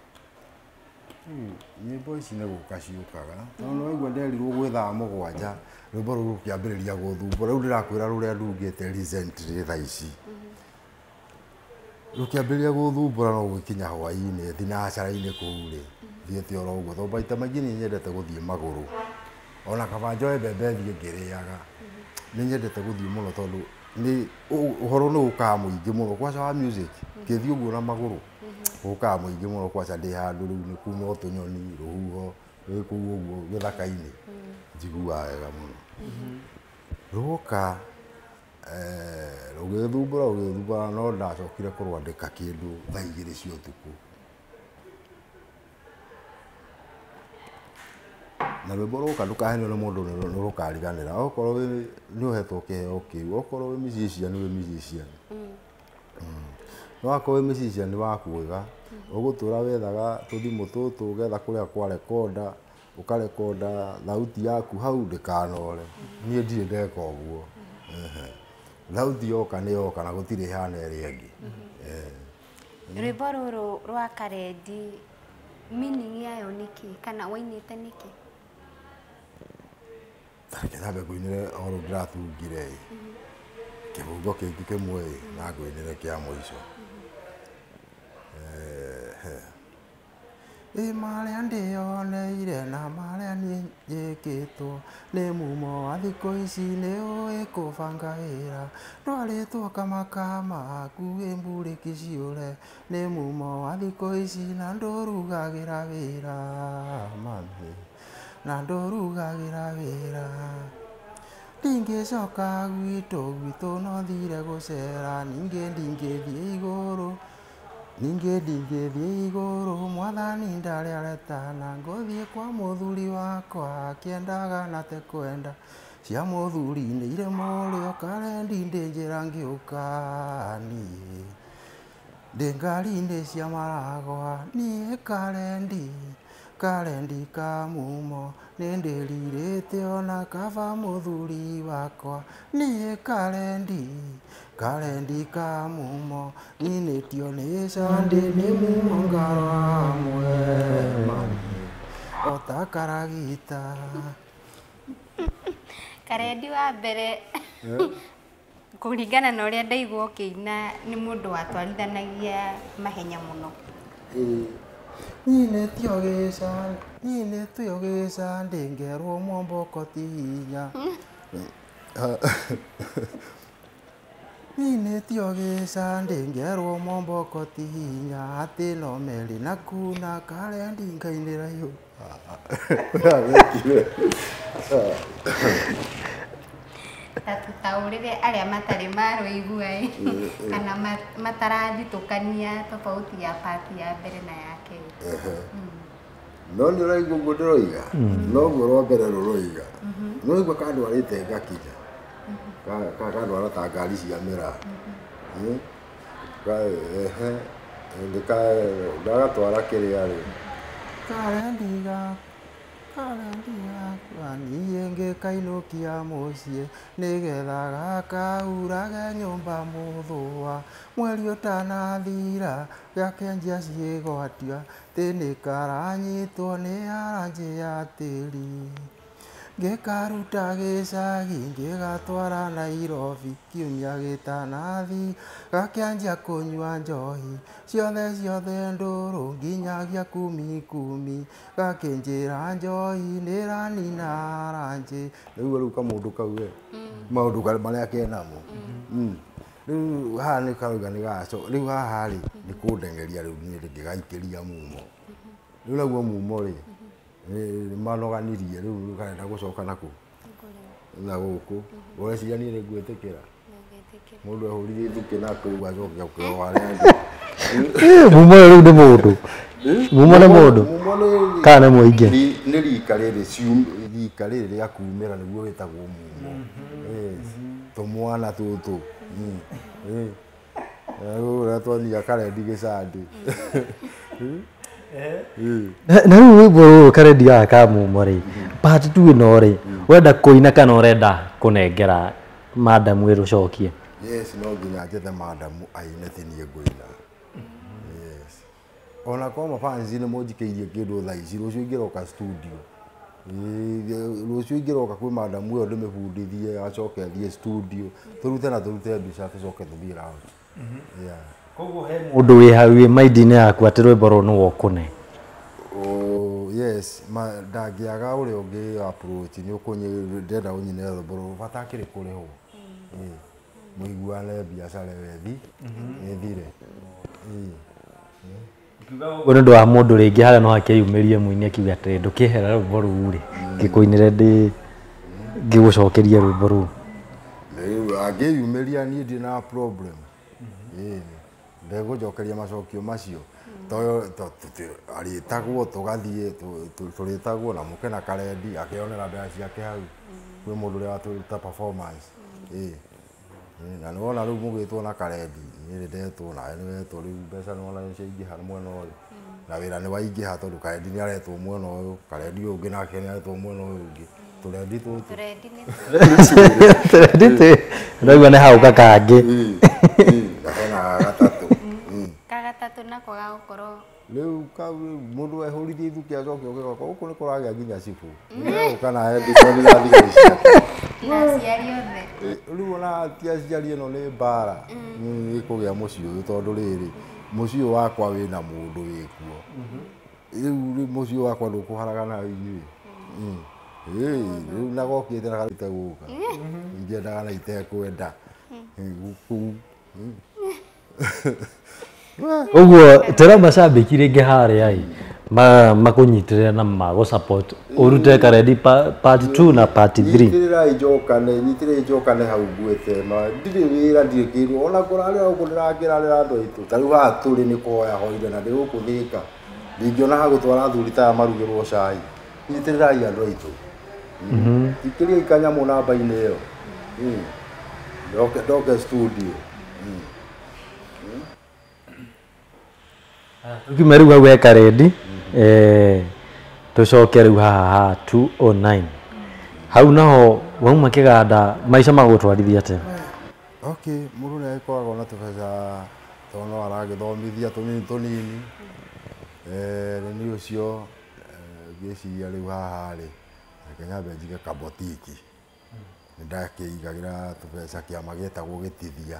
D: Nyĩmbo ici nĩ gũka ciũkaga tondũ nĩ waigua nderirwo gwĩ thaa 7 rwĩmbo rũu rũkĩambĩrĩria gũthumbũra. Rĩu ndĩrakwĩra rũrĩa ndungĩte recently thaa ici rũkĩambĩrĩria gũthumbũra no gũgĩkinya hwaĩ-inĩ thinacara-inĩ kũu rĩ thiĩte oro ũguo tondũ maita maingĩ nĩ nyendete gũthiĩ magũrũ ona kaba njoe mbembe thiĩ ngĩrĩaga. Nĩ nyendete gũthiĩ mũno tondũ nĩ ũhoro nĩ ũkaga mũingĩ mũno kwaca wa music ngĩthiĩ ũguo na magũrũ ũkaga mũingĩ mũno kwaca ndĩ handũ rĩu nĩ kuma o tũnyoni rũhuho rwĩ kũu ũguo gĩthaka-inĩ njiguaga wega mũno. Rwoka rũgĩthumbũra no ndacokire kũrwandĩka kĩndũ thaa 2 cia ũtukũ. Na rwĩmbo rũka ndũkahenio nĩ mũndũ nĩ rũkariganĩra okorwo nĩ ũhetwo kĩheo kĩu okorwo wĩ musician wĩ musician. No akorwo wĩ musician wa kuiga ũgũtũra wethaga tũthimũ tũtũ ũgetha kũrĩa kwa rekonda ũkarekonda thauti yaku hau ndĩkanore. Niĩ ndirĩ ndeka ũguo. Thauti yoka nĩ yoka na gũtirĩ ĩhana ĩrĩa ĩngĩ.
C: Rwĩmbo rũrũ rwa karendi meaning yayo nĩkĩ kana wainĩte nĩkĩ?
D: Tareke nyambe ngũinĩre o rũu ndĩratungire ĩ kĩbungo kĩngĩ kĩmwe ĩ na ngũinĩre kĩa mũico. Ĩ marĩa ndĩyoneire na marĩa niĩ njĩkĩtwo nĩ mumo wa thikũ ici nĩ ũĩ kũbanga wĩra ndwarĩtwo kamakama hakuhĩ mburĩki ciũre nĩ mumo wa thikũ ici na ndũrugagĩra wĩra mami na ndũrugagĩra wĩra. Ndingĩcoka gwitũ no thire gũcera ningĩ ndingĩthiĩ igũrũ ningĩ ndingĩthiĩ igũrũ mwathani ndarĩ aretana ngũthiĩ kwa mũthuri wakwa akĩendaga na tekwenda cia mũthuri nĩ irĩ mũrĩo karendi ndĩ njĩra ngĩũka niĩ ndĩ ngari-inĩ cia maragwa niĩ karendi ka mumo nĩ ndĩrirĩte ona kaba mũthuri wakwa niĩ karendi ka mumo nyinĩtio nĩ candĩ nĩ mumo ngarora mwema ota karagita.
C: Karendi wa mbere kũringana na ũrĩa ndaigua ũkĩina nĩ mũndũ watwarithanagia mahenya mũno.
D: Nyinĩtio gĩcandĩ ngerwo mwomboko ti hinya. Nyinĩtio gĩcandĩ ngerwo mwomboko ti hinya atĩ no meri na kuna karendi ngainĩra yũ.
C: Ta tũtaũrĩre arĩa matarĩ marũigua ĩ kana matarathitũkania tofauti ya pati ya mbere na ya kerĩ.
D: No nĩ ũraigua ũguo ndĩroiga noguo rwa mbere rũroiga no ũraigua kandwarĩte ngakinya kandwara ta ngari cia mĩraa ndagatwara kĩrĩa rĩ karendi gakwa niĩ ngĩkainũkia mũciĩ nĩgetha gakaurage nyũmba mũthũa mweri ũtanathira gakĩanjia ciĩgwatia tĩ nĩ karanyitwo nĩ aranjĩ ya tĩri ngĩkaruta gĩcagi ngĩgatwara Nairobi kiumia gĩtanathi gakĩanjia kũnyua njohi ciothe ciothe ndũrũ nginyagia kumi kumi gakĩnjĩra njohi nĩranina aranjĩ. Rĩu kamũndũ kau we maũndũ marĩa kenamo rĩu haha nĩ karauga nĩ gaco rĩu haha rĩ nĩ kũndengeria rĩu niĩ ngĩgaikĩria mumo rĩu naguo mumo rĩ Nĩ manoganirie rĩu karenda gũcoka nakũ na gũkũ ũreciria niĩ nĩ ngwĩtĩkĩra mũndũ ehũrire ithukĩ na kũu acoke ũkĩo harĩa angĩ.
A: Mumo rĩu nĩ mũndũ, mumo nĩ mũndũ
D: Mumo nĩ
A: kana nĩ mũingĩ?
D: Nĩ rika rĩrĩ rika rĩrĩ rĩa kumĩra nĩguo wĩtagwo mumo. Yes. Tũmwana tũtũ. Rĩu ũrĩa twonia karendi gĩcandĩ.
A: Na rĩu rwĩmbo rũrũ karendi gaka ka mumo rĩ, part 2 ĩno rĩ, ũrenda kũina kana ũrenda kũnengera madamu ĩrũcokie?
D: Yes, no nginya njethe madamu aine, ti niĩ ngũina. Yes. Ona korwo mafansi nĩ mũnjikĩirie kĩndũ thaa ici, rũciũ ingĩroka studio. Rũciũ ingĩroka kwĩ madamu ĩyo ndĩmĩbundithie acoke athiĩ studio tũrute na tũrute mbica tũcoke tũthiĩ round. Yeah.
A: Koguo he mũndũ wĩ hau wĩ maindi-inĩ yaku atĩ rwĩmbo rũrũ nĩ wokũne?
D: Oh, yes, ma ndangĩaga ũrĩa ũngĩ approach nĩ ũkũnyi ndĩrenda ũnyinĩre rwĩmbo rũrũ bata akĩrĩ kũrĩhwo. Ĩĩ. Mũiguane biacara ĩyo ĩthire. Ĩĩ.
A: Ũguo nĩ ũndũ wa mũndũ rĩngĩ harĩa no akĩyumĩrie mũini akiuga atĩrĩ ndũkĩhera rwĩmbo rũu rĩ ngĩkũinĩre ndĩ ngĩgũcokerie rwĩmbo rũu.
D: Rĩu angĩyumĩria niĩ ndirĩ na problem. Ĩĩ. Ndegũnjokeria macokio macio. Arĩtagwo tũgathiĩ tũrĩtagwo na mũke na karendi akĩonera mbeca ciake hau kwĩ mũndũ ũrĩa watũruta performance. Ĩĩ. Ĩĩ, na nĩwona rĩu mũgĩtwo na karendi niĩ nĩ ndetwo nawe nĩ wetwo rĩu mbeca nĩwona nĩ ciaingĩha mwena ũyũ na wĩra nĩ waingĩha tondũ karendi nĩ aretwo mwena ũyũ, karendi ũyũ ũngĩ nake nĩ aretwo mwena ũyũ ũngĩ, tũrendi tũtũ.
C: Tũrendi nĩ
A: Tũrendi ndaigua nĩ hau kangĩ.
D: Ĩĩ, ĩĩ, na hena gagatatũ.
C: Kagatatũ nako gagũkorwo
D: Rĩu kau rĩu mũndũ ehũrithie ithukĩ acoke oke gwakwa gũkũ nĩ kũragĩa nginya cibũ nĩegũka na endiconi na thigari ciake
C: na aciari othe.
D: Rĩu ona ti aciari, ĩno nĩ mbara ĩkũgĩa mũciĩ ũyũ tondũ rĩrĩ mũciĩ ũyũ wakwa wĩna mũndũ wĩkuo rĩu mũciĩ ũyũ wakwa ndũkũharagana inyuĩ. Ĩĩ, rĩu na gokĩte na karĩte gũka ingĩendaga na itekwenda kũu.
A: Ũguo tĩra macambĩki rĩngĩ harĩa ĩ makũnyitĩrĩre na magũ support ũrute karendi part 2 na part 3.
D: Nyitĩrĩrai njokane, nyitĩrĩrai njokane hau nguĩte ma ndirĩ wĩra, ndirĩ kĩndũ ona kũrarĩra gũkũ ndĩrakĩrarĩra andũ aitũ ta rĩu haha tũrĩ nĩ kũhoya hoire na ndĩ gũkũ Thĩka ndingĩona ha gũtwara athuri ta aya marugĩrwo cai. Nyitĩrĩrai andũ aitũ, ikĩriai kanyamũ namba-inĩ ĩyo. Ndoke studio.
A: Tukiuma rĩu hau he karendi, tũcoke rĩu haha ha 209 hau naho wauma kĩganda maica magũtwarithia atĩa?
D: Okay, mũndũ nĩ agĩkoragwo na tũbeca tondũ no aragĩthomithia tũnini tũnini. Nĩ niĩ ũcio ngĩciria rĩu haha rĩ reke nyambe njige kabotiki nĩ ndakĩigagĩra tũbeca kĩama gĩetagwo gĩtithia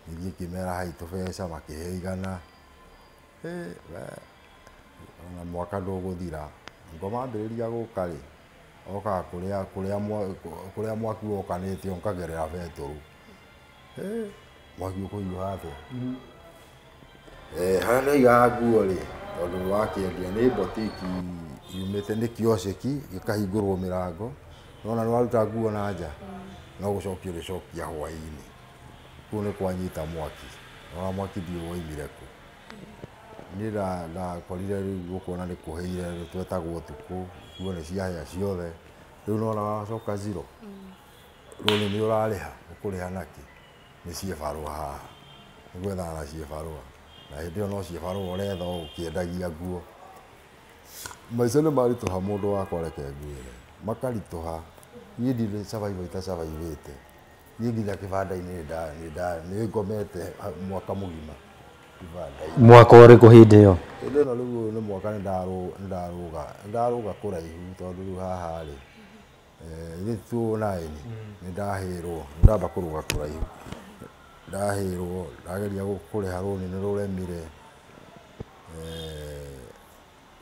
D: gĩthiĩ kĩmera hai tũbeca makĩhe igana. We, ona mwaka ndũgũthira ngoma ambĩrĩria gũka rĩ okaga kũrĩa mwaki wokanĩte nkagerera betũrũ. Mwaki ũkũhiũha atĩa? Harĩa ndaigaga nguo rĩ tondũ wakĩendia nĩ botiki yumĩte nĩ kiosiki gĩkahingũrwo mĩrango nona nĩ waruta nguo na nja no gũcokia ũrĩcokia hwaĩ-inĩ kũu nĩ kwanyita mwaki ona mwaki ndiũĩ woimire kũ. Niĩ ndakorire rĩu gũkũ ona nĩ kũhĩire twetagwo ũtukũ nguo nĩ ciahĩa ciothe rĩu nona wacoka zero rũni nĩ ũrarĩha ũkũrĩha nakĩ nĩ ciĩbarũa haha nĩ gwethana na ciĩbarũa na hĩndĩ ĩyo no ciĩbarũa ũretha o ũkĩendagia nguo. Maica nĩ maritũha mũndũ wakwa reke ngwĩre makaritũha niĩ ndirĩ survival itasurvivĩte niĩ nginya kĩbanda-inĩ nĩ ngomete mwaka mũgima kĩbanda-inĩ.
A: Mwaka ũrĩkũ hĩndĩ ĩyo?
D: Hĩndĩ ĩno rĩu ũyũ nĩ mwaka nĩ ndarũga kũraihu tondũ rĩu haha rĩ ithuĩ 209 nĩ ndahĩrwo nĩ ndamba kũrũga kũraihu ndahĩrwo ndageria kũrĩha rũni nĩ rũremire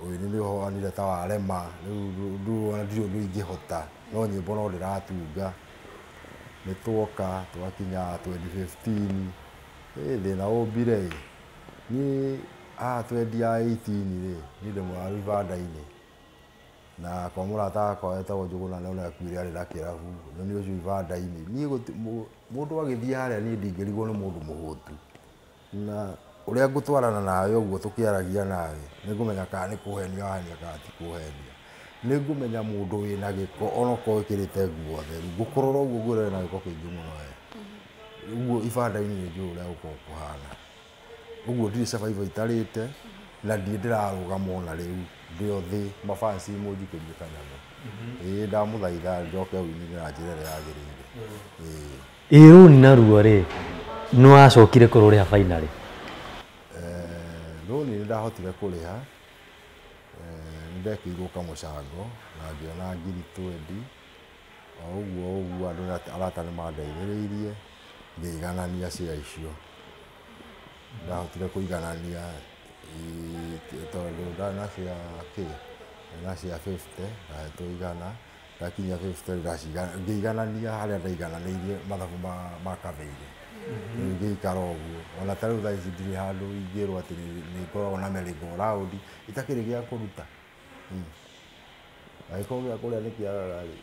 D: ũini nĩ ũhanire ta warema rĩu ona ndirĩ ũndũ ingĩhota no nyĩmbo no ndĩratunga nĩ twoka twakinya 2015 ĩ thĩna ũmbire ĩ niĩ haha twendia 18 rĩ niĩ ndĩ mũraru ibanda-inĩ. Na kwa mũrata wakwa wetagwo Njũgũna na ũrĩa akuire arĩ na kĩrabu nĩ ũcio ibanda-inĩ. Niĩ mũndũ agĩthiĩ harĩa niĩ ndingĩrigwo nĩ mũndũ mũhũtu. Na ũrĩa ngũtwarana nawe ũguo tũkĩaragia nawe nĩngũmenya kana nĩ kũhenia wahenia kana ti kũhenia. Nĩngũmenya mũndũ wĩna gĩko onokorwo wĩkĩrĩte nguo theru ngũkũrora ũguo ngwĩre wĩna gĩko kĩingĩ mũno we. Ũguo ibanda-inĩ nĩ njũĩ ũrĩa gũkoragwo kũhana. Ũguo ndirĩ survivor itarĩte na ndirĩ ndĩrarũgama ona rĩu ndĩ o thĩ mabanci mũnjikĩrie kanyamũ. Ĩĩ ndamũthaitha njoke ũini-inĩ na njĩra ĩrĩa yagĩrĩire. Ĩĩ.
A: Ĩ rũni naruo rĩ nĩ wacokire kũrũrĩha finally?
D: Rũni nĩ ndahotire kũrĩha. Nĩ ndekĩirwo kamũcango na ngĩona ngiri 20 o ũguo ũguo andũ arata nĩ mandeithĩrĩirie ngĩiganania cia icio. Ndahotire kũiganania tondũ ndarĩ na cia kĩ na cia 50 ndahetwo igana ndakinyia 50 ngĩiganania harĩa ndaigananĩirie mathabu ma kabeire. Rĩu ngĩikara ũguo ona ta rĩu thaa ici ndirĩ handũ ingĩrwo atĩ nĩ ngoragwo na merry go round itakĩrĩ gĩa kũruta. Angĩkorwo gĩa kũrĩa nĩ kĩagaga rĩ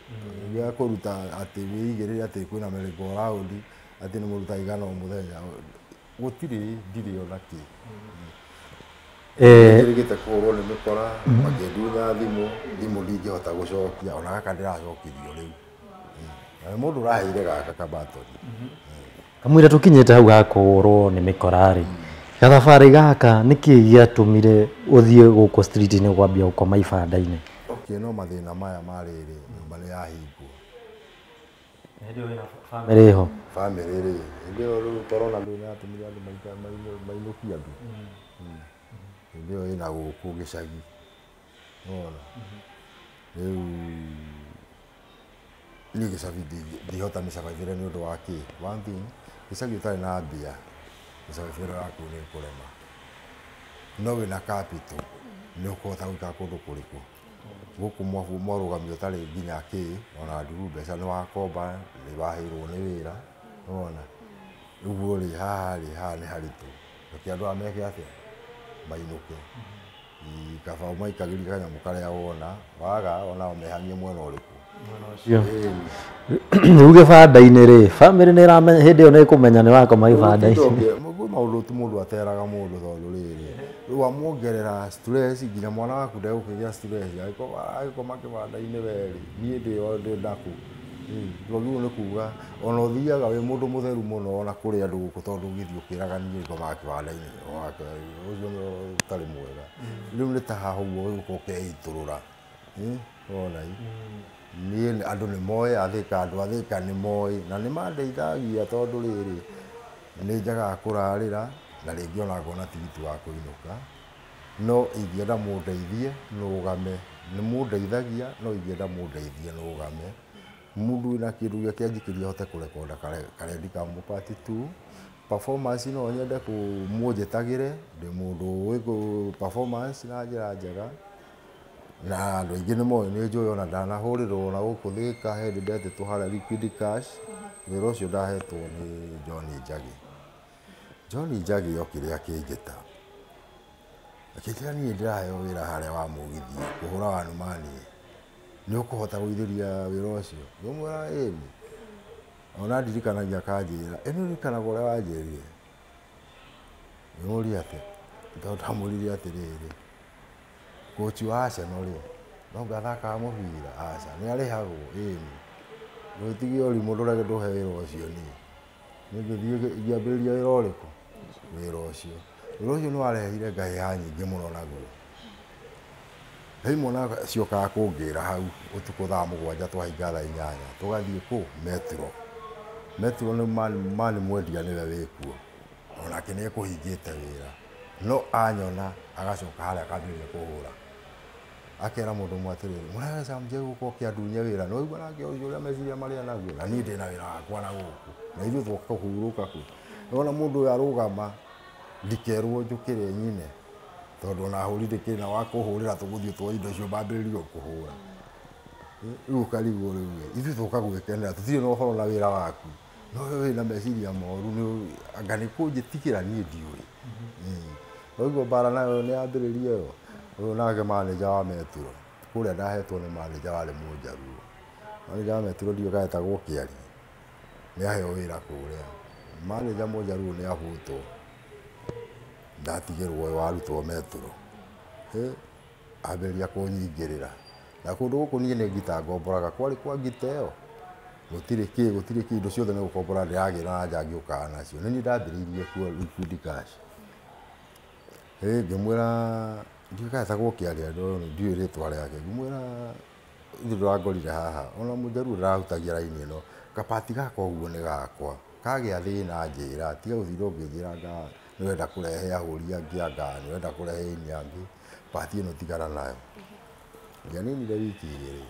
D: gĩa kũruta atĩ wĩigĩrĩre atĩ kwĩna merry go round atĩ nĩ mũruta igana o mũthenya gũtirĩ ndirĩ ona kĩ. Njĩrĩgĩte kũhũrwo nĩ mĩkora makĩndunya thimũ thimũ ndingĩhota gũcokia ona gaka ndĩracokirio rĩu. Na nĩ mũndũ ũraheire gaka kabatoni.
A: Kamũira tũkinyĩte hau ha kũhũrwo nĩ mĩkora rĩ gathabarĩ gaka nĩkĩ gĩatũmire ũthiĩ gũkũ street-inĩ kwambia gũkoma ibanda-inĩ?
D: Okay, no mathĩna maya ma rĩrĩ nyũmba nĩ yahingwo.
A: Bamĩrĩ ĩho.
D: Bamĩrĩ rĩ hĩndĩ ĩyo rĩu corona rĩu nĩ yatũmire andũ mainũkie andũ. Hĩndĩ ĩyo ĩna gũkũ gĩcagi. Nĩwona? Rĩu niĩ gĩcagi ndingĩhota mĩcabaibĩre nĩ ũndũ wa kĩ? One thing, gĩcagi ũtarĩ na mbia mĩcabaibĩre yaku nĩ ĩkũrema. No wĩna capital nĩ ũkũhota gũikara kũndũ kũrĩkũ. Gũkũ mwarũgamio ũtarĩ nginya kĩ ona nduru mbeca nĩ wakomba nĩ waheirwo nĩ wĩra. Nĩwona? Ũguo rĩ haha rĩ haha nĩ haritũ. Reke andũ aya meke atĩa? Mainũke. Kaba ũmaikagĩrie kanyamũ karĩa wona waga onao mehang'ie mwena ũrĩkũ.
A: Rĩu gĩbanda-inĩ rĩ bamĩrĩ nĩ ĩramenya hĩndĩ ĩyo nĩ ĩkũmenya nĩ wakoma gĩbanda-inĩ.
D: Kwĩ maũndũ tu mũndũ ateraga mũndũ tondũ rĩrĩ rĩu wamuongerera stress nginya mwana waku ndegũkĩgĩa stress agĩkoma kĩbanda-inĩ we rĩ niĩ ndĩ nakũ. Ndwagĩrĩirwo nĩ kuga ona ũthiaga wĩ mũndũ mũtheru mũno ona kũrĩ andũ gũkũ tondũ ũgĩthiĩ ũkĩraga niĩ ngomaga kĩbanda-inĩ ũcio nĩ ũtarĩ mwega. Rĩu nĩ ta haha ũguo ũgũka ũkeitũrũra. Wona ĩ? Niĩ andũ nĩ moĩ athĩka andũ athĩka nĩ moĩ na nĩ mandeithagia tondũ rĩrĩ nĩ njagaga kũrarĩra na rĩngĩ ona ngona tigiti wa kũinũka no ingĩenda mũndeithie nũgame nĩ mũndeithagia no ingĩenda mũndeithie nũgame. Mũndũ wĩna kĩndũ gĩake anjikĩrie ahote kũrekonda karendi ka part 2 performance no nyende mũnjĩtagĩre ndĩ mũndũ ũĩ performance na njĩra njega na andũ aingĩ nĩ moĩ nĩ njũĩ ona ndanahũrĩrwo na gũkũ Thĩka hĩndĩ ndetĩtwo harĩa Liquid Cash wĩra ũcio ndahetwo nĩ John Njagi. John Njagi okire akĩnjĩta akĩnjĩra niĩ ndĩraheo wĩra harĩa wa mũgithi kũhũra wanumani nĩ ũkũhota gũithĩria wĩra ũcio? Ngĩmwĩra ĩni. Ona ndirikanagia akanjĩra ĩ nĩ ũririkanaga ũrĩa wanjĩrire? Ngĩmũria atĩa? Tondũ ndamũririe atĩrĩrĩ kochi wa Arsenal rĩ no anga athakaga mũbira? Aca. Nĩ arĩhagwo? Ĩni. Ndũgĩtige ũrimũ ndũrege ndũhe wĩra ũcio niĩ. Niĩ ngĩthiĩ ngĩambĩrĩria wĩra ũrĩkũ? Wĩra ũcio. Wĩra ũcio nĩ warehire ngahĩha nyingĩ mũno naguo. Rĩmwe ciokaga kũngĩra hau ũtukũ thaa 7 twahinga thaa 8 tũgathiĩ kũ? Metro. Metro nĩ mani mwendia nĩwe wĩkuo. Onake nĩ ekũhingĩte wĩra. No anyona agacoka harĩa akambĩrĩria kũhũra. Akera mũndũ ũmwe atĩrĩrĩ mũrege Sam Njegũ gũka ũkĩandunya wĩra nĩ waigua nake ũcio ũrĩa meciria marĩa naguo na niĩ ndĩna wĩra wakwa na gũkũ na ithuĩ twoka kũhurũka kũ. Nĩwona mũndũ ũyũ arũgama ndikerwo njũkĩre nyine tondũ ona ahũri ndĩkĩrĩ na wa kũhũrĩra tũgũthiĩ tuoe indo icio mambĩrĩrie kũhũra. Rĩu ũkarigwo rĩu ithuĩ twoka gwĩkenera tũtirĩ na ũhoro na wĩra waku no we wĩna meciria moru nĩ anga nĩ kũnjĩtigĩra niĩ ndiũĩ. Ũguo mbara nayo nĩ yambĩrĩria ĩyo. Ũyũ nake manager wa Metro Kũrĩa ndahetwo nĩ manager warĩ Mũnjaruo. Manager wa Metro ndiũĩ kana etagwo Kĩari. Nĩ aheo wĩra kũrĩa. Manager Mũnjaruo nĩ ahutwo. Ndatigĩrwo warutwo Metro. Ambĩrĩria kũnyingĩrĩra. Na kũndũ gũkũ niĩ nĩ ngita ngomboraga. Kwarĩ kwa ngita ĩyo. Gũtirĩ kĩ, gũtirĩ kĩ, indo ciothe nĩ gũkombora ndĩragĩra na nja ngĩũkaga nacio. Nĩ niĩ ndambĩrĩirie kuo Liquid Cash. Ngĩmwĩra ndiũĩ kana etagwo Kĩaria, ndiũĩ rĩtwa rĩake. Ngĩmwĩra ithuĩ ndũrangorire haha. Ona Mũnjaruo ndarahutagia raini ĩno. Kapati gaka ũguo nĩ gakwa. Kagĩa thĩna njĩra, tiga gũtinda ũkĩnjĩra anga nĩ ũrenda kũrehe ahũri angĩ anga nĩ ũrenda kũrehe aini angĩ. Pati ĩno tigana nayo. Ndianinire wiki igĩrĩ.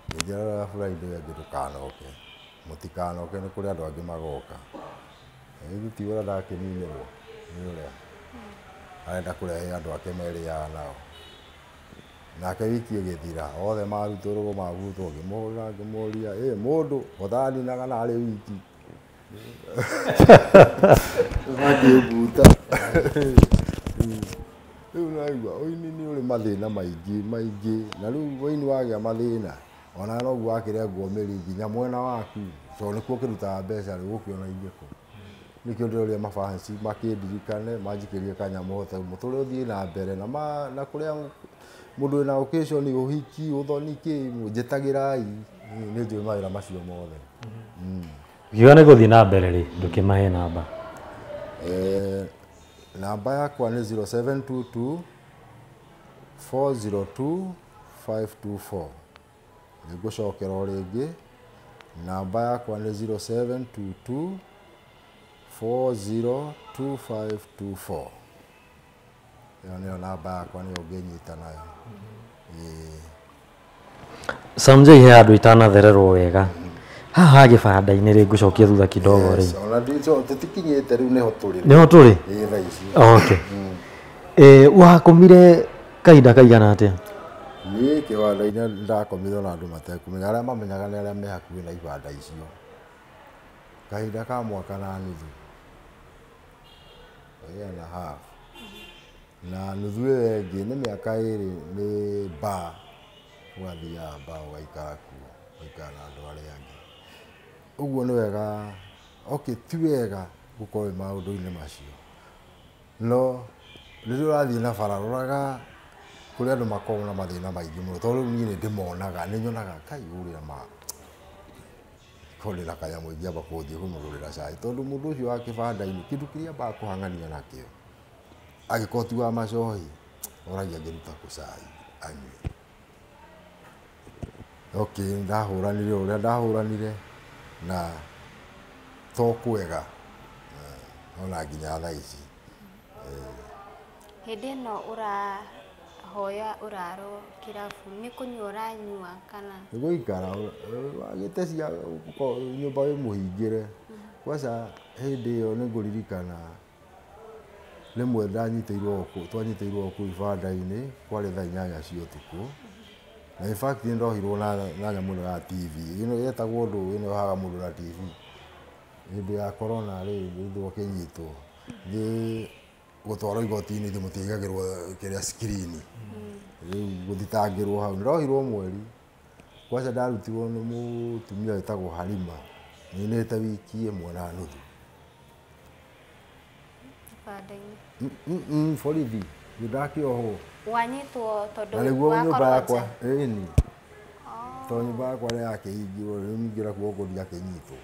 D: Ngĩnjĩra Friday ĩngĩ ndũkanoke. Mũtikanoke nĩ kũrĩ andũ angĩ magoka. Rĩu ti ũrĩa ndakĩninĩrwo nĩ ũrĩa arenda kũrehe andũ ake merĩaga nao. Nake wiki ĩgĩthira, othe marutũrũrwo mabutwo, ngĩmũhũrĩra ngĩmũria, ĩ mũndũ ũtaninaga narĩ wiki. Makĩmbuta. Rĩu naigua ũini nĩ ũrĩ mathĩna maingĩ maingĩ, na rĩu ũini wagĩa mathĩna ona noguo wakĩrengwo mĩri nginya mwena waku, tondũ nĩkuo ũkĩrutaga mbeca rĩu ũkĩona ingĩkũ. Nĩkĩo ndĩroria mafansi makĩndirikane manjikĩrie kanyamũ hote mũtũrĩre ũthiĩ na mbere na na kũrĩa mũndũ wĩna occasion ũhiki ũthoni kĩ njĩtagĩrai, nĩ njũĩ mawĩra macio mothe.
A: Ngiuga nĩ gũthiĩ na mbere rĩ, ndũkĩmahe namba.
D: Namba yakwa nĩ 0722 402 524. Nĩngũcokera o rĩngĩ. Namba yakwa nĩ 0722 402524. Ĩyo nĩyo namba yakwa, nĩyo ũngĩnyita nayo.
A: Sam J he handũ itanathererwo wega. Haha gĩbanda-inĩ rĩ, ngũcokia thutha kidogo rĩ.
D: Ona tũtikinyĩte rĩu nĩho tũrĩ.
A: Nĩho tũrĩ?
D: Ĩĩ thaa ici.
A: Okay. Wakomire kahinda kaigana atĩa?
D: Niĩ kĩbanda-inĩ ndakomire ona andũ matekũmenya, arĩa mamenyaga nĩ arĩa me hakuhĩ na ibanda icio. Kahinda ka mwaka na nuthu. A year and a half. Na nuthu ĩyo ĩngĩ nĩ mĩaka ĩrĩ nĩ bar, ũgathiaga bar ũgaikara kuo, ũgaikara na andũ arĩa angĩ. Ũguo nĩ wega, okay, ti wega gũkorwo wĩ maũndũ-inĩ macio. No rĩrĩa ũrathiĩ na bara roraga kũrĩ andũ makoragwo na mathĩna maingĩ mũno, tondũ rĩu niĩ nĩ ndĩmonaga, nĩ nyonaga kai ũrĩa ma korwo ndĩna kanyamũ ingĩamba gũthiĩ kũmũgũrĩra cai, tondũ mũndũ ũcio wa kĩbanda-inĩ kĩndũ kĩrĩa ambaga kũhang'ania nakĩo angĩkorwo ti wa macohi, oragia angĩruta kũ cai anyue. Okay, ndahũranire ũrĩa ndahũranire na to kwega ona nginya thaa ici.
C: Hĩndĩ ĩno ũrahoya ũraro kĩrabu, nĩ kũnyua ũranyua kana?
D: Nĩ gũikara wagĩte cia nyũmba wĩ mũhingĩre. Kwanza hĩndĩ ĩyo nĩ ngũririkana rĩmwe ndanyitĩirwo twanyitĩirwo kũu ibanda-inĩ kwarĩ thaa 8 cia ũtukũ. Na in fact nĩ ndohirwo na nyamũ ĩno ya TV. Ĩno yetagwo ũndũ ĩno yohaga mũndũ na TV. Hĩndĩ ya corona rĩ, nĩ ũkĩnyitwo. Nĩ gũtwarwo igoti-inĩ ithuĩ mũtiaigagĩrwo kĩrĩa screen. Rĩu gũthitangĩrwo hau. Ndohirwo mweri. Kwanza ndarutirwo nĩ mũtumia wĩtagwo Halima. Ninĩte wiki ĩmwe na nuthu.
C: Ibanda-inĩ?
D: Borithi. Nĩ ndakĩohwo.
C: Wanyitwo tondũ
D: Na nĩguo nyũmba
C: wakorwo
D: yakwa,
C: nja?
D: ĩni. Tondũ nyũmba yakwa nĩ yakĩhingirwo, rĩu nyingĩra kuo ndiakĩnyitwo.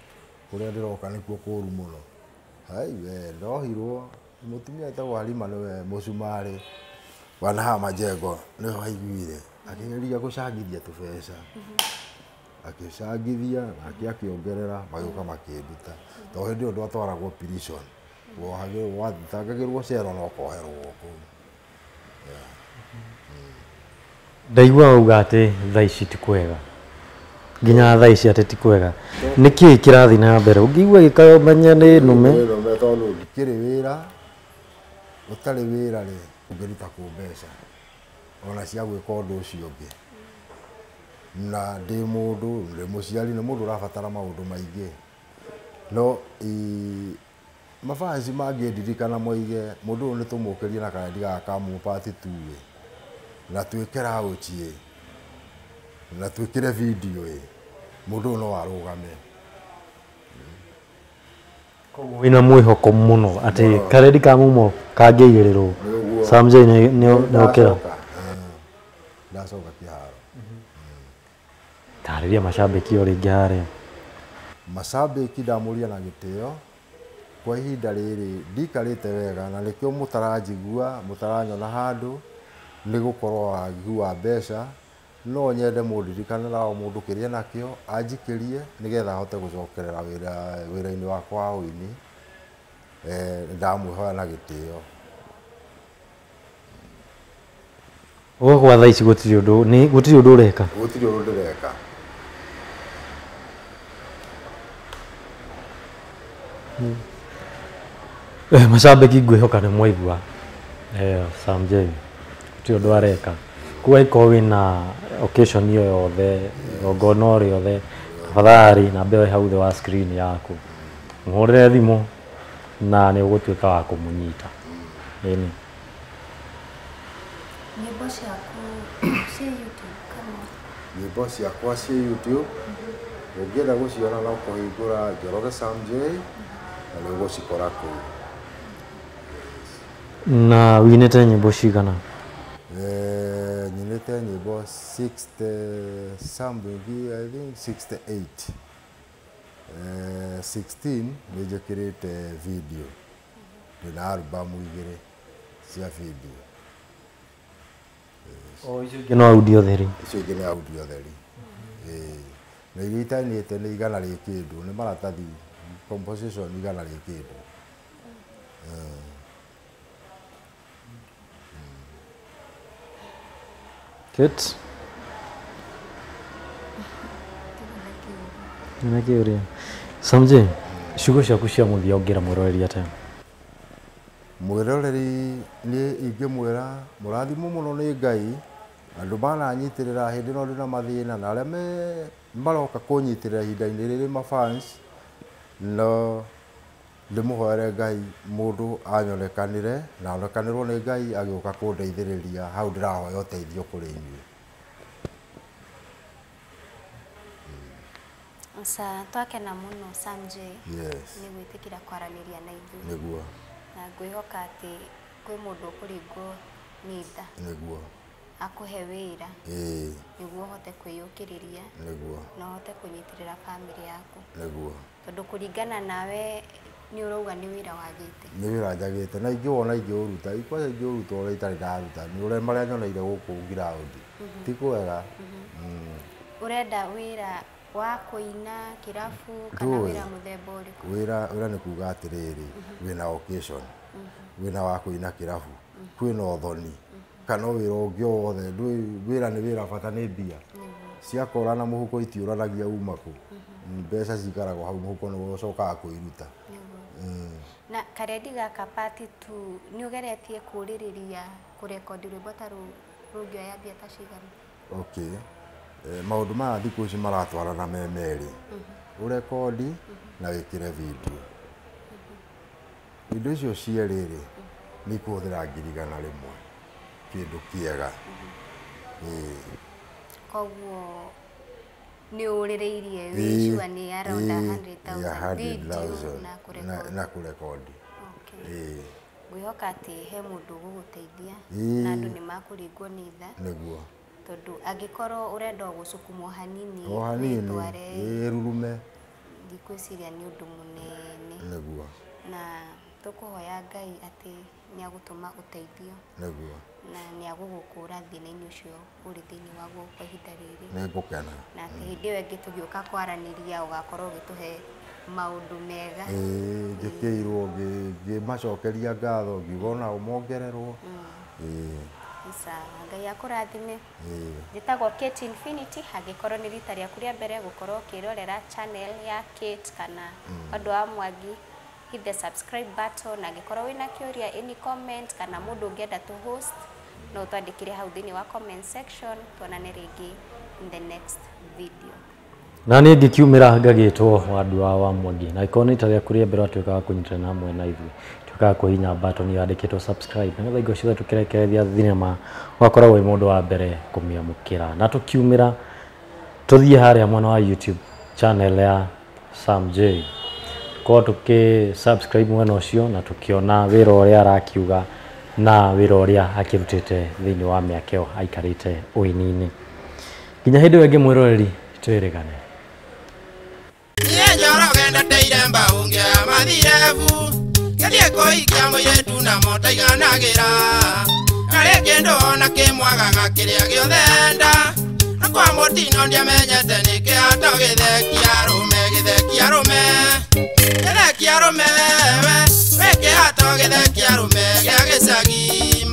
D: Kũrĩa ndĩroka nĩkuo kũru mũno. Hai we, ndohirwo. Mũtumia wĩtagwo Halima nĩwe mũcumarĩ wa haha Majengo nĩwe waiguire. Akĩgeria gũcangithia tũbeca. Akĩcangithia nake akĩongerera magĩũka makĩnduta. Tondũ hĩndĩ ĩyo ndwatwaragwo prison. Wohagĩrwo, wathitangagĩrwo cero na ũkoherwo kũu.
A: Ndaigua wauga atĩ thaa ici ti kwega. Nginya thaa ici atĩ ti kwega. Nĩ kĩĩ kĩrathiĩ na mbere? Ũngĩigua gĩkayo menya nĩ nũme.
D: Nĩ nũme tondũ ndikĩrĩ wĩra. Ũtarĩ wĩra rĩ, ũngĩruta kũ mbeca ona cia gwĩka ũndũ ũcio ũngĩ. Na ndĩ mũndũ, ndĩ mũciari, nĩ mũndũ ũrabatara maũndũ maingĩ. No mafansi mangĩndirikana moige mũndũ ũyũ nĩ tũmũkĩrie na karendi gaka ka Mumu part 2 ĩ, na twĩke rauch ĩ, Na twĩkĩre video ĩ mũndũ ũyũ no arũgame.
A: Koguo wĩna mwĩhoko mũno atĩ karendi ka mumo kangĩigĩrĩrwo
D: Nĩũguo.
A: Sam J nĩ okĩra.
D: Ndacoka kĩharo.
A: Tarĩria macambĩki o rĩngĩ harĩa.
D: Macambĩki ndamũria na gĩtĩo kwa ihinda rĩrĩ ndikarĩte wega na nĩkĩo mũtaranjigua mũtaranyona handũ nĩ gũkorwo wagi wa mbeca no nyende mũndirikane na o mũndũ kĩrĩa nakĩo anjikĩrie nĩgetha hote gũcokerera wĩra-inĩ wakwa wa ũini. Ndamwĩhoya na gĩtĩo.
A: Ũguo gwa thaa ici gũtirĩ ũndũ nĩ gũtirĩ ũndũ ũreka.
D: Gũtirĩ ũndũ ndĩreka.
A: Macambĩki ngwĩhoka nĩ mwaigua Sam J gũtirĩ ũndũ areka. Koguo angĩkorwo wĩna occasion o yothe igongona o rĩothe tafadhali namba ĩyo ĩ hau thĩ wa screen yaku mũhũrĩre thimũ na nĩ ũgũtuĩka wa kũmũnyita. Ĩni.
C: Nyĩmbo ciaku ciĩ YouTube kana?
D: Nyĩmbo ciakwa ciĩ YouTube. Ũngĩenda gũciona no kũhingũra Njoroge Sam J na nĩ ũgũcikora kũu.
A: Na winĩte nyĩmbo cigana?
D: Nyinĩte nyĩmbo 60 something, I think 68. 16 nĩ njĩkĩrĩte video. Ndĩna album igĩrĩ cia video.
A: O icio ingĩ no audio theri.
D: Icio ingĩ nĩ audio theri. Na iria itainĩte nĩ igana rĩ kĩndũ, nĩ maratathi composition igana rĩ kĩndũ.
A: Kate? Nĩ kĩũria. Sam J, ciugo ciaku cia mũthia ũngĩra mwĩroreri atĩa?
D: Mwĩroreri niĩ ingĩmwĩra mũrathimwo mũno nĩ Ngai, andũ mananyitĩrĩra hĩndĩ ĩno ndĩna mathĩna na arĩa maroka kũnyitĩrĩra ihinda-inĩ rĩrĩ mafans, no ndĩmũhoere Ngai mũndũ anyonekanĩre na onekanĩrwo nĩ Ngai agĩũka kũndeithĩrĩria hau ndĩrahoya ũteithio kũrĩ inyuĩ.
C: Sa twakena mũno Sam J.
D: Yes.
C: Nĩ gwĩtĩkĩra kwaranĩria na ithuĩ.
D: Nĩguo.
C: Na ngwĩhoka atĩ kwĩ mũndũ ũkũringwo nĩ tha.
D: Nĩguo.
C: Akũhe wĩra.
D: Ĩĩ.
C: Nĩguo ũhote kwĩyũkĩrĩria.
D: Nĩguo.
C: Na ũhote kũnyitĩrĩra bamĩrĩ yaku.
D: Nĩguo.
C: Tondũ kũringana nawe nĩ ũrauga nĩ wĩra wagĩte.
D: Nĩ wĩra njagĩte na ingĩwona ingĩũruta, kwanja ingĩũruta ũrĩa itarĩ ndaruta nĩ ũrĩa marĩa nyoneire gũkũ ground. Ti kwega.
C: Ũrenda wĩra wa kũina kĩrabu kana wĩra mũthemba ũrĩkũ?
D: Wĩra nĩ kuga atĩrĩrĩ, wĩna occasion, wĩna wa kũina kĩrabu, kwĩna ũthoni, kana wĩra ũngĩ o wothe, wĩra nĩ wĩra bata nĩ mbia. Ciakora na mũhuko itiũranagia uma kũ. Mbeca ciikaragwo hau mũhuko nĩguo ũcokaga kwĩruta.
C: Na karendi gaka part 2 nĩ ũgeretie kũrĩrĩria kũrekondi rwĩmbo ta rũu rũngĩoya mbia ta cigana?
D: Okay. Maũndũ maya thikũ ici maratwarana me merĩ. Ũrekondi na wĩkĩre video. Indo icio cierĩ rĩ, nĩ ikũhũthĩra 100,000 kĩndũ kĩega.
C: Koguo nĩ ũrĩrĩirie wĩ sure nĩ around 100,000 video na kũrekondi.
D: Na kũrekondi.
C: Okay. Ngwĩhoka atĩ he mũndũ ũgũgũteithia na andũ nĩ makũringwo nĩ tha.
D: Nĩguo.
C: Tondũ angĩkorwo ũrenda gũcukumwo hanini,
D: o hanini, ĩrurume,
C: ndikwĩciria nĩ ũndũ mũnene.
D: Nĩguo.
C: Na tũkũhoya Ngai atĩ nĩ agũtũma ũteithio.
D: Nĩguo.
C: Na nĩ agũgũkũra thĩna-inĩ ũcio ũrĩ thĩinĩ waguo kwa ihinda rĩrĩ.
D: Nĩ ngũkena.
C: Na atĩ hĩndĩ ĩyo ĩngĩ tũgĩũka kwaranĩria ũgakorwo ũgĩtũhe maũndũ mega.
D: Njĩkĩirwo ngĩmacokeria ngatho ngiuga onao mongererwo.
C: Sawa, Ngai akũrathime. Njĩtagwo Kate Infinity, angĩkorwo nĩ rita rĩaku rĩa mbere gũkorwo ũkĩrorera channel ya Kate kana Wandũ wa Mwangi, hit the subscribe button. Angĩkorwo wĩna kĩũria, any comment kana mũndũ ũngĩenda to host, no ũtwandĩkĩre hau thĩinĩ wa comment section, tuonane rĩngĩ in the next video.
A: Na niĩ ngĩkiumĩra ngagĩtwo Wandũ wa Mwangi, na angĩkorwo nĩ rita rĩaku rĩa mbere watuĩka wa kũnyitana hamwe na ithuĩ, tuĩka wa kũhihinya button ĩyo yandĩkĩtwo subscribe, nĩgetha hingo ciothe tũkĩrekereria thinema ũgakoragwo wĩ mũndũ wa mbere kũmĩamũkĩra. Na tũkiumĩra Tũthiĩ harĩa mwena wa YouTube channel ya Sam J, korwo tũkĩ subscribe mwena ũcio na tũkĩona wĩra ũrĩa arakiuga na wĩra ũrĩa akĩrutĩte thĩinĩ wa mĩaka ĩyo aikarĩte ũini-inĩ. Nginya hĩndĩ ĩyo ĩngĩ mwĩroreri, twĩrĩgane.
B: Niĩ Njoroge ndateire mbaũ ngĩoya mathirebu ngĩthiĩ kũhikia mũirĩtu na motaiganagĩra na rĩngĩ ndũona kĩmwagaga kĩrĩa gĩothe enda na kwa mũtino ndiamenyete nĩ kĩhato gĩthekia rũme gĩthekia rũme gĩthekia rũme we wĩ kĩhato gĩthekia rũme gĩa gĩcagi.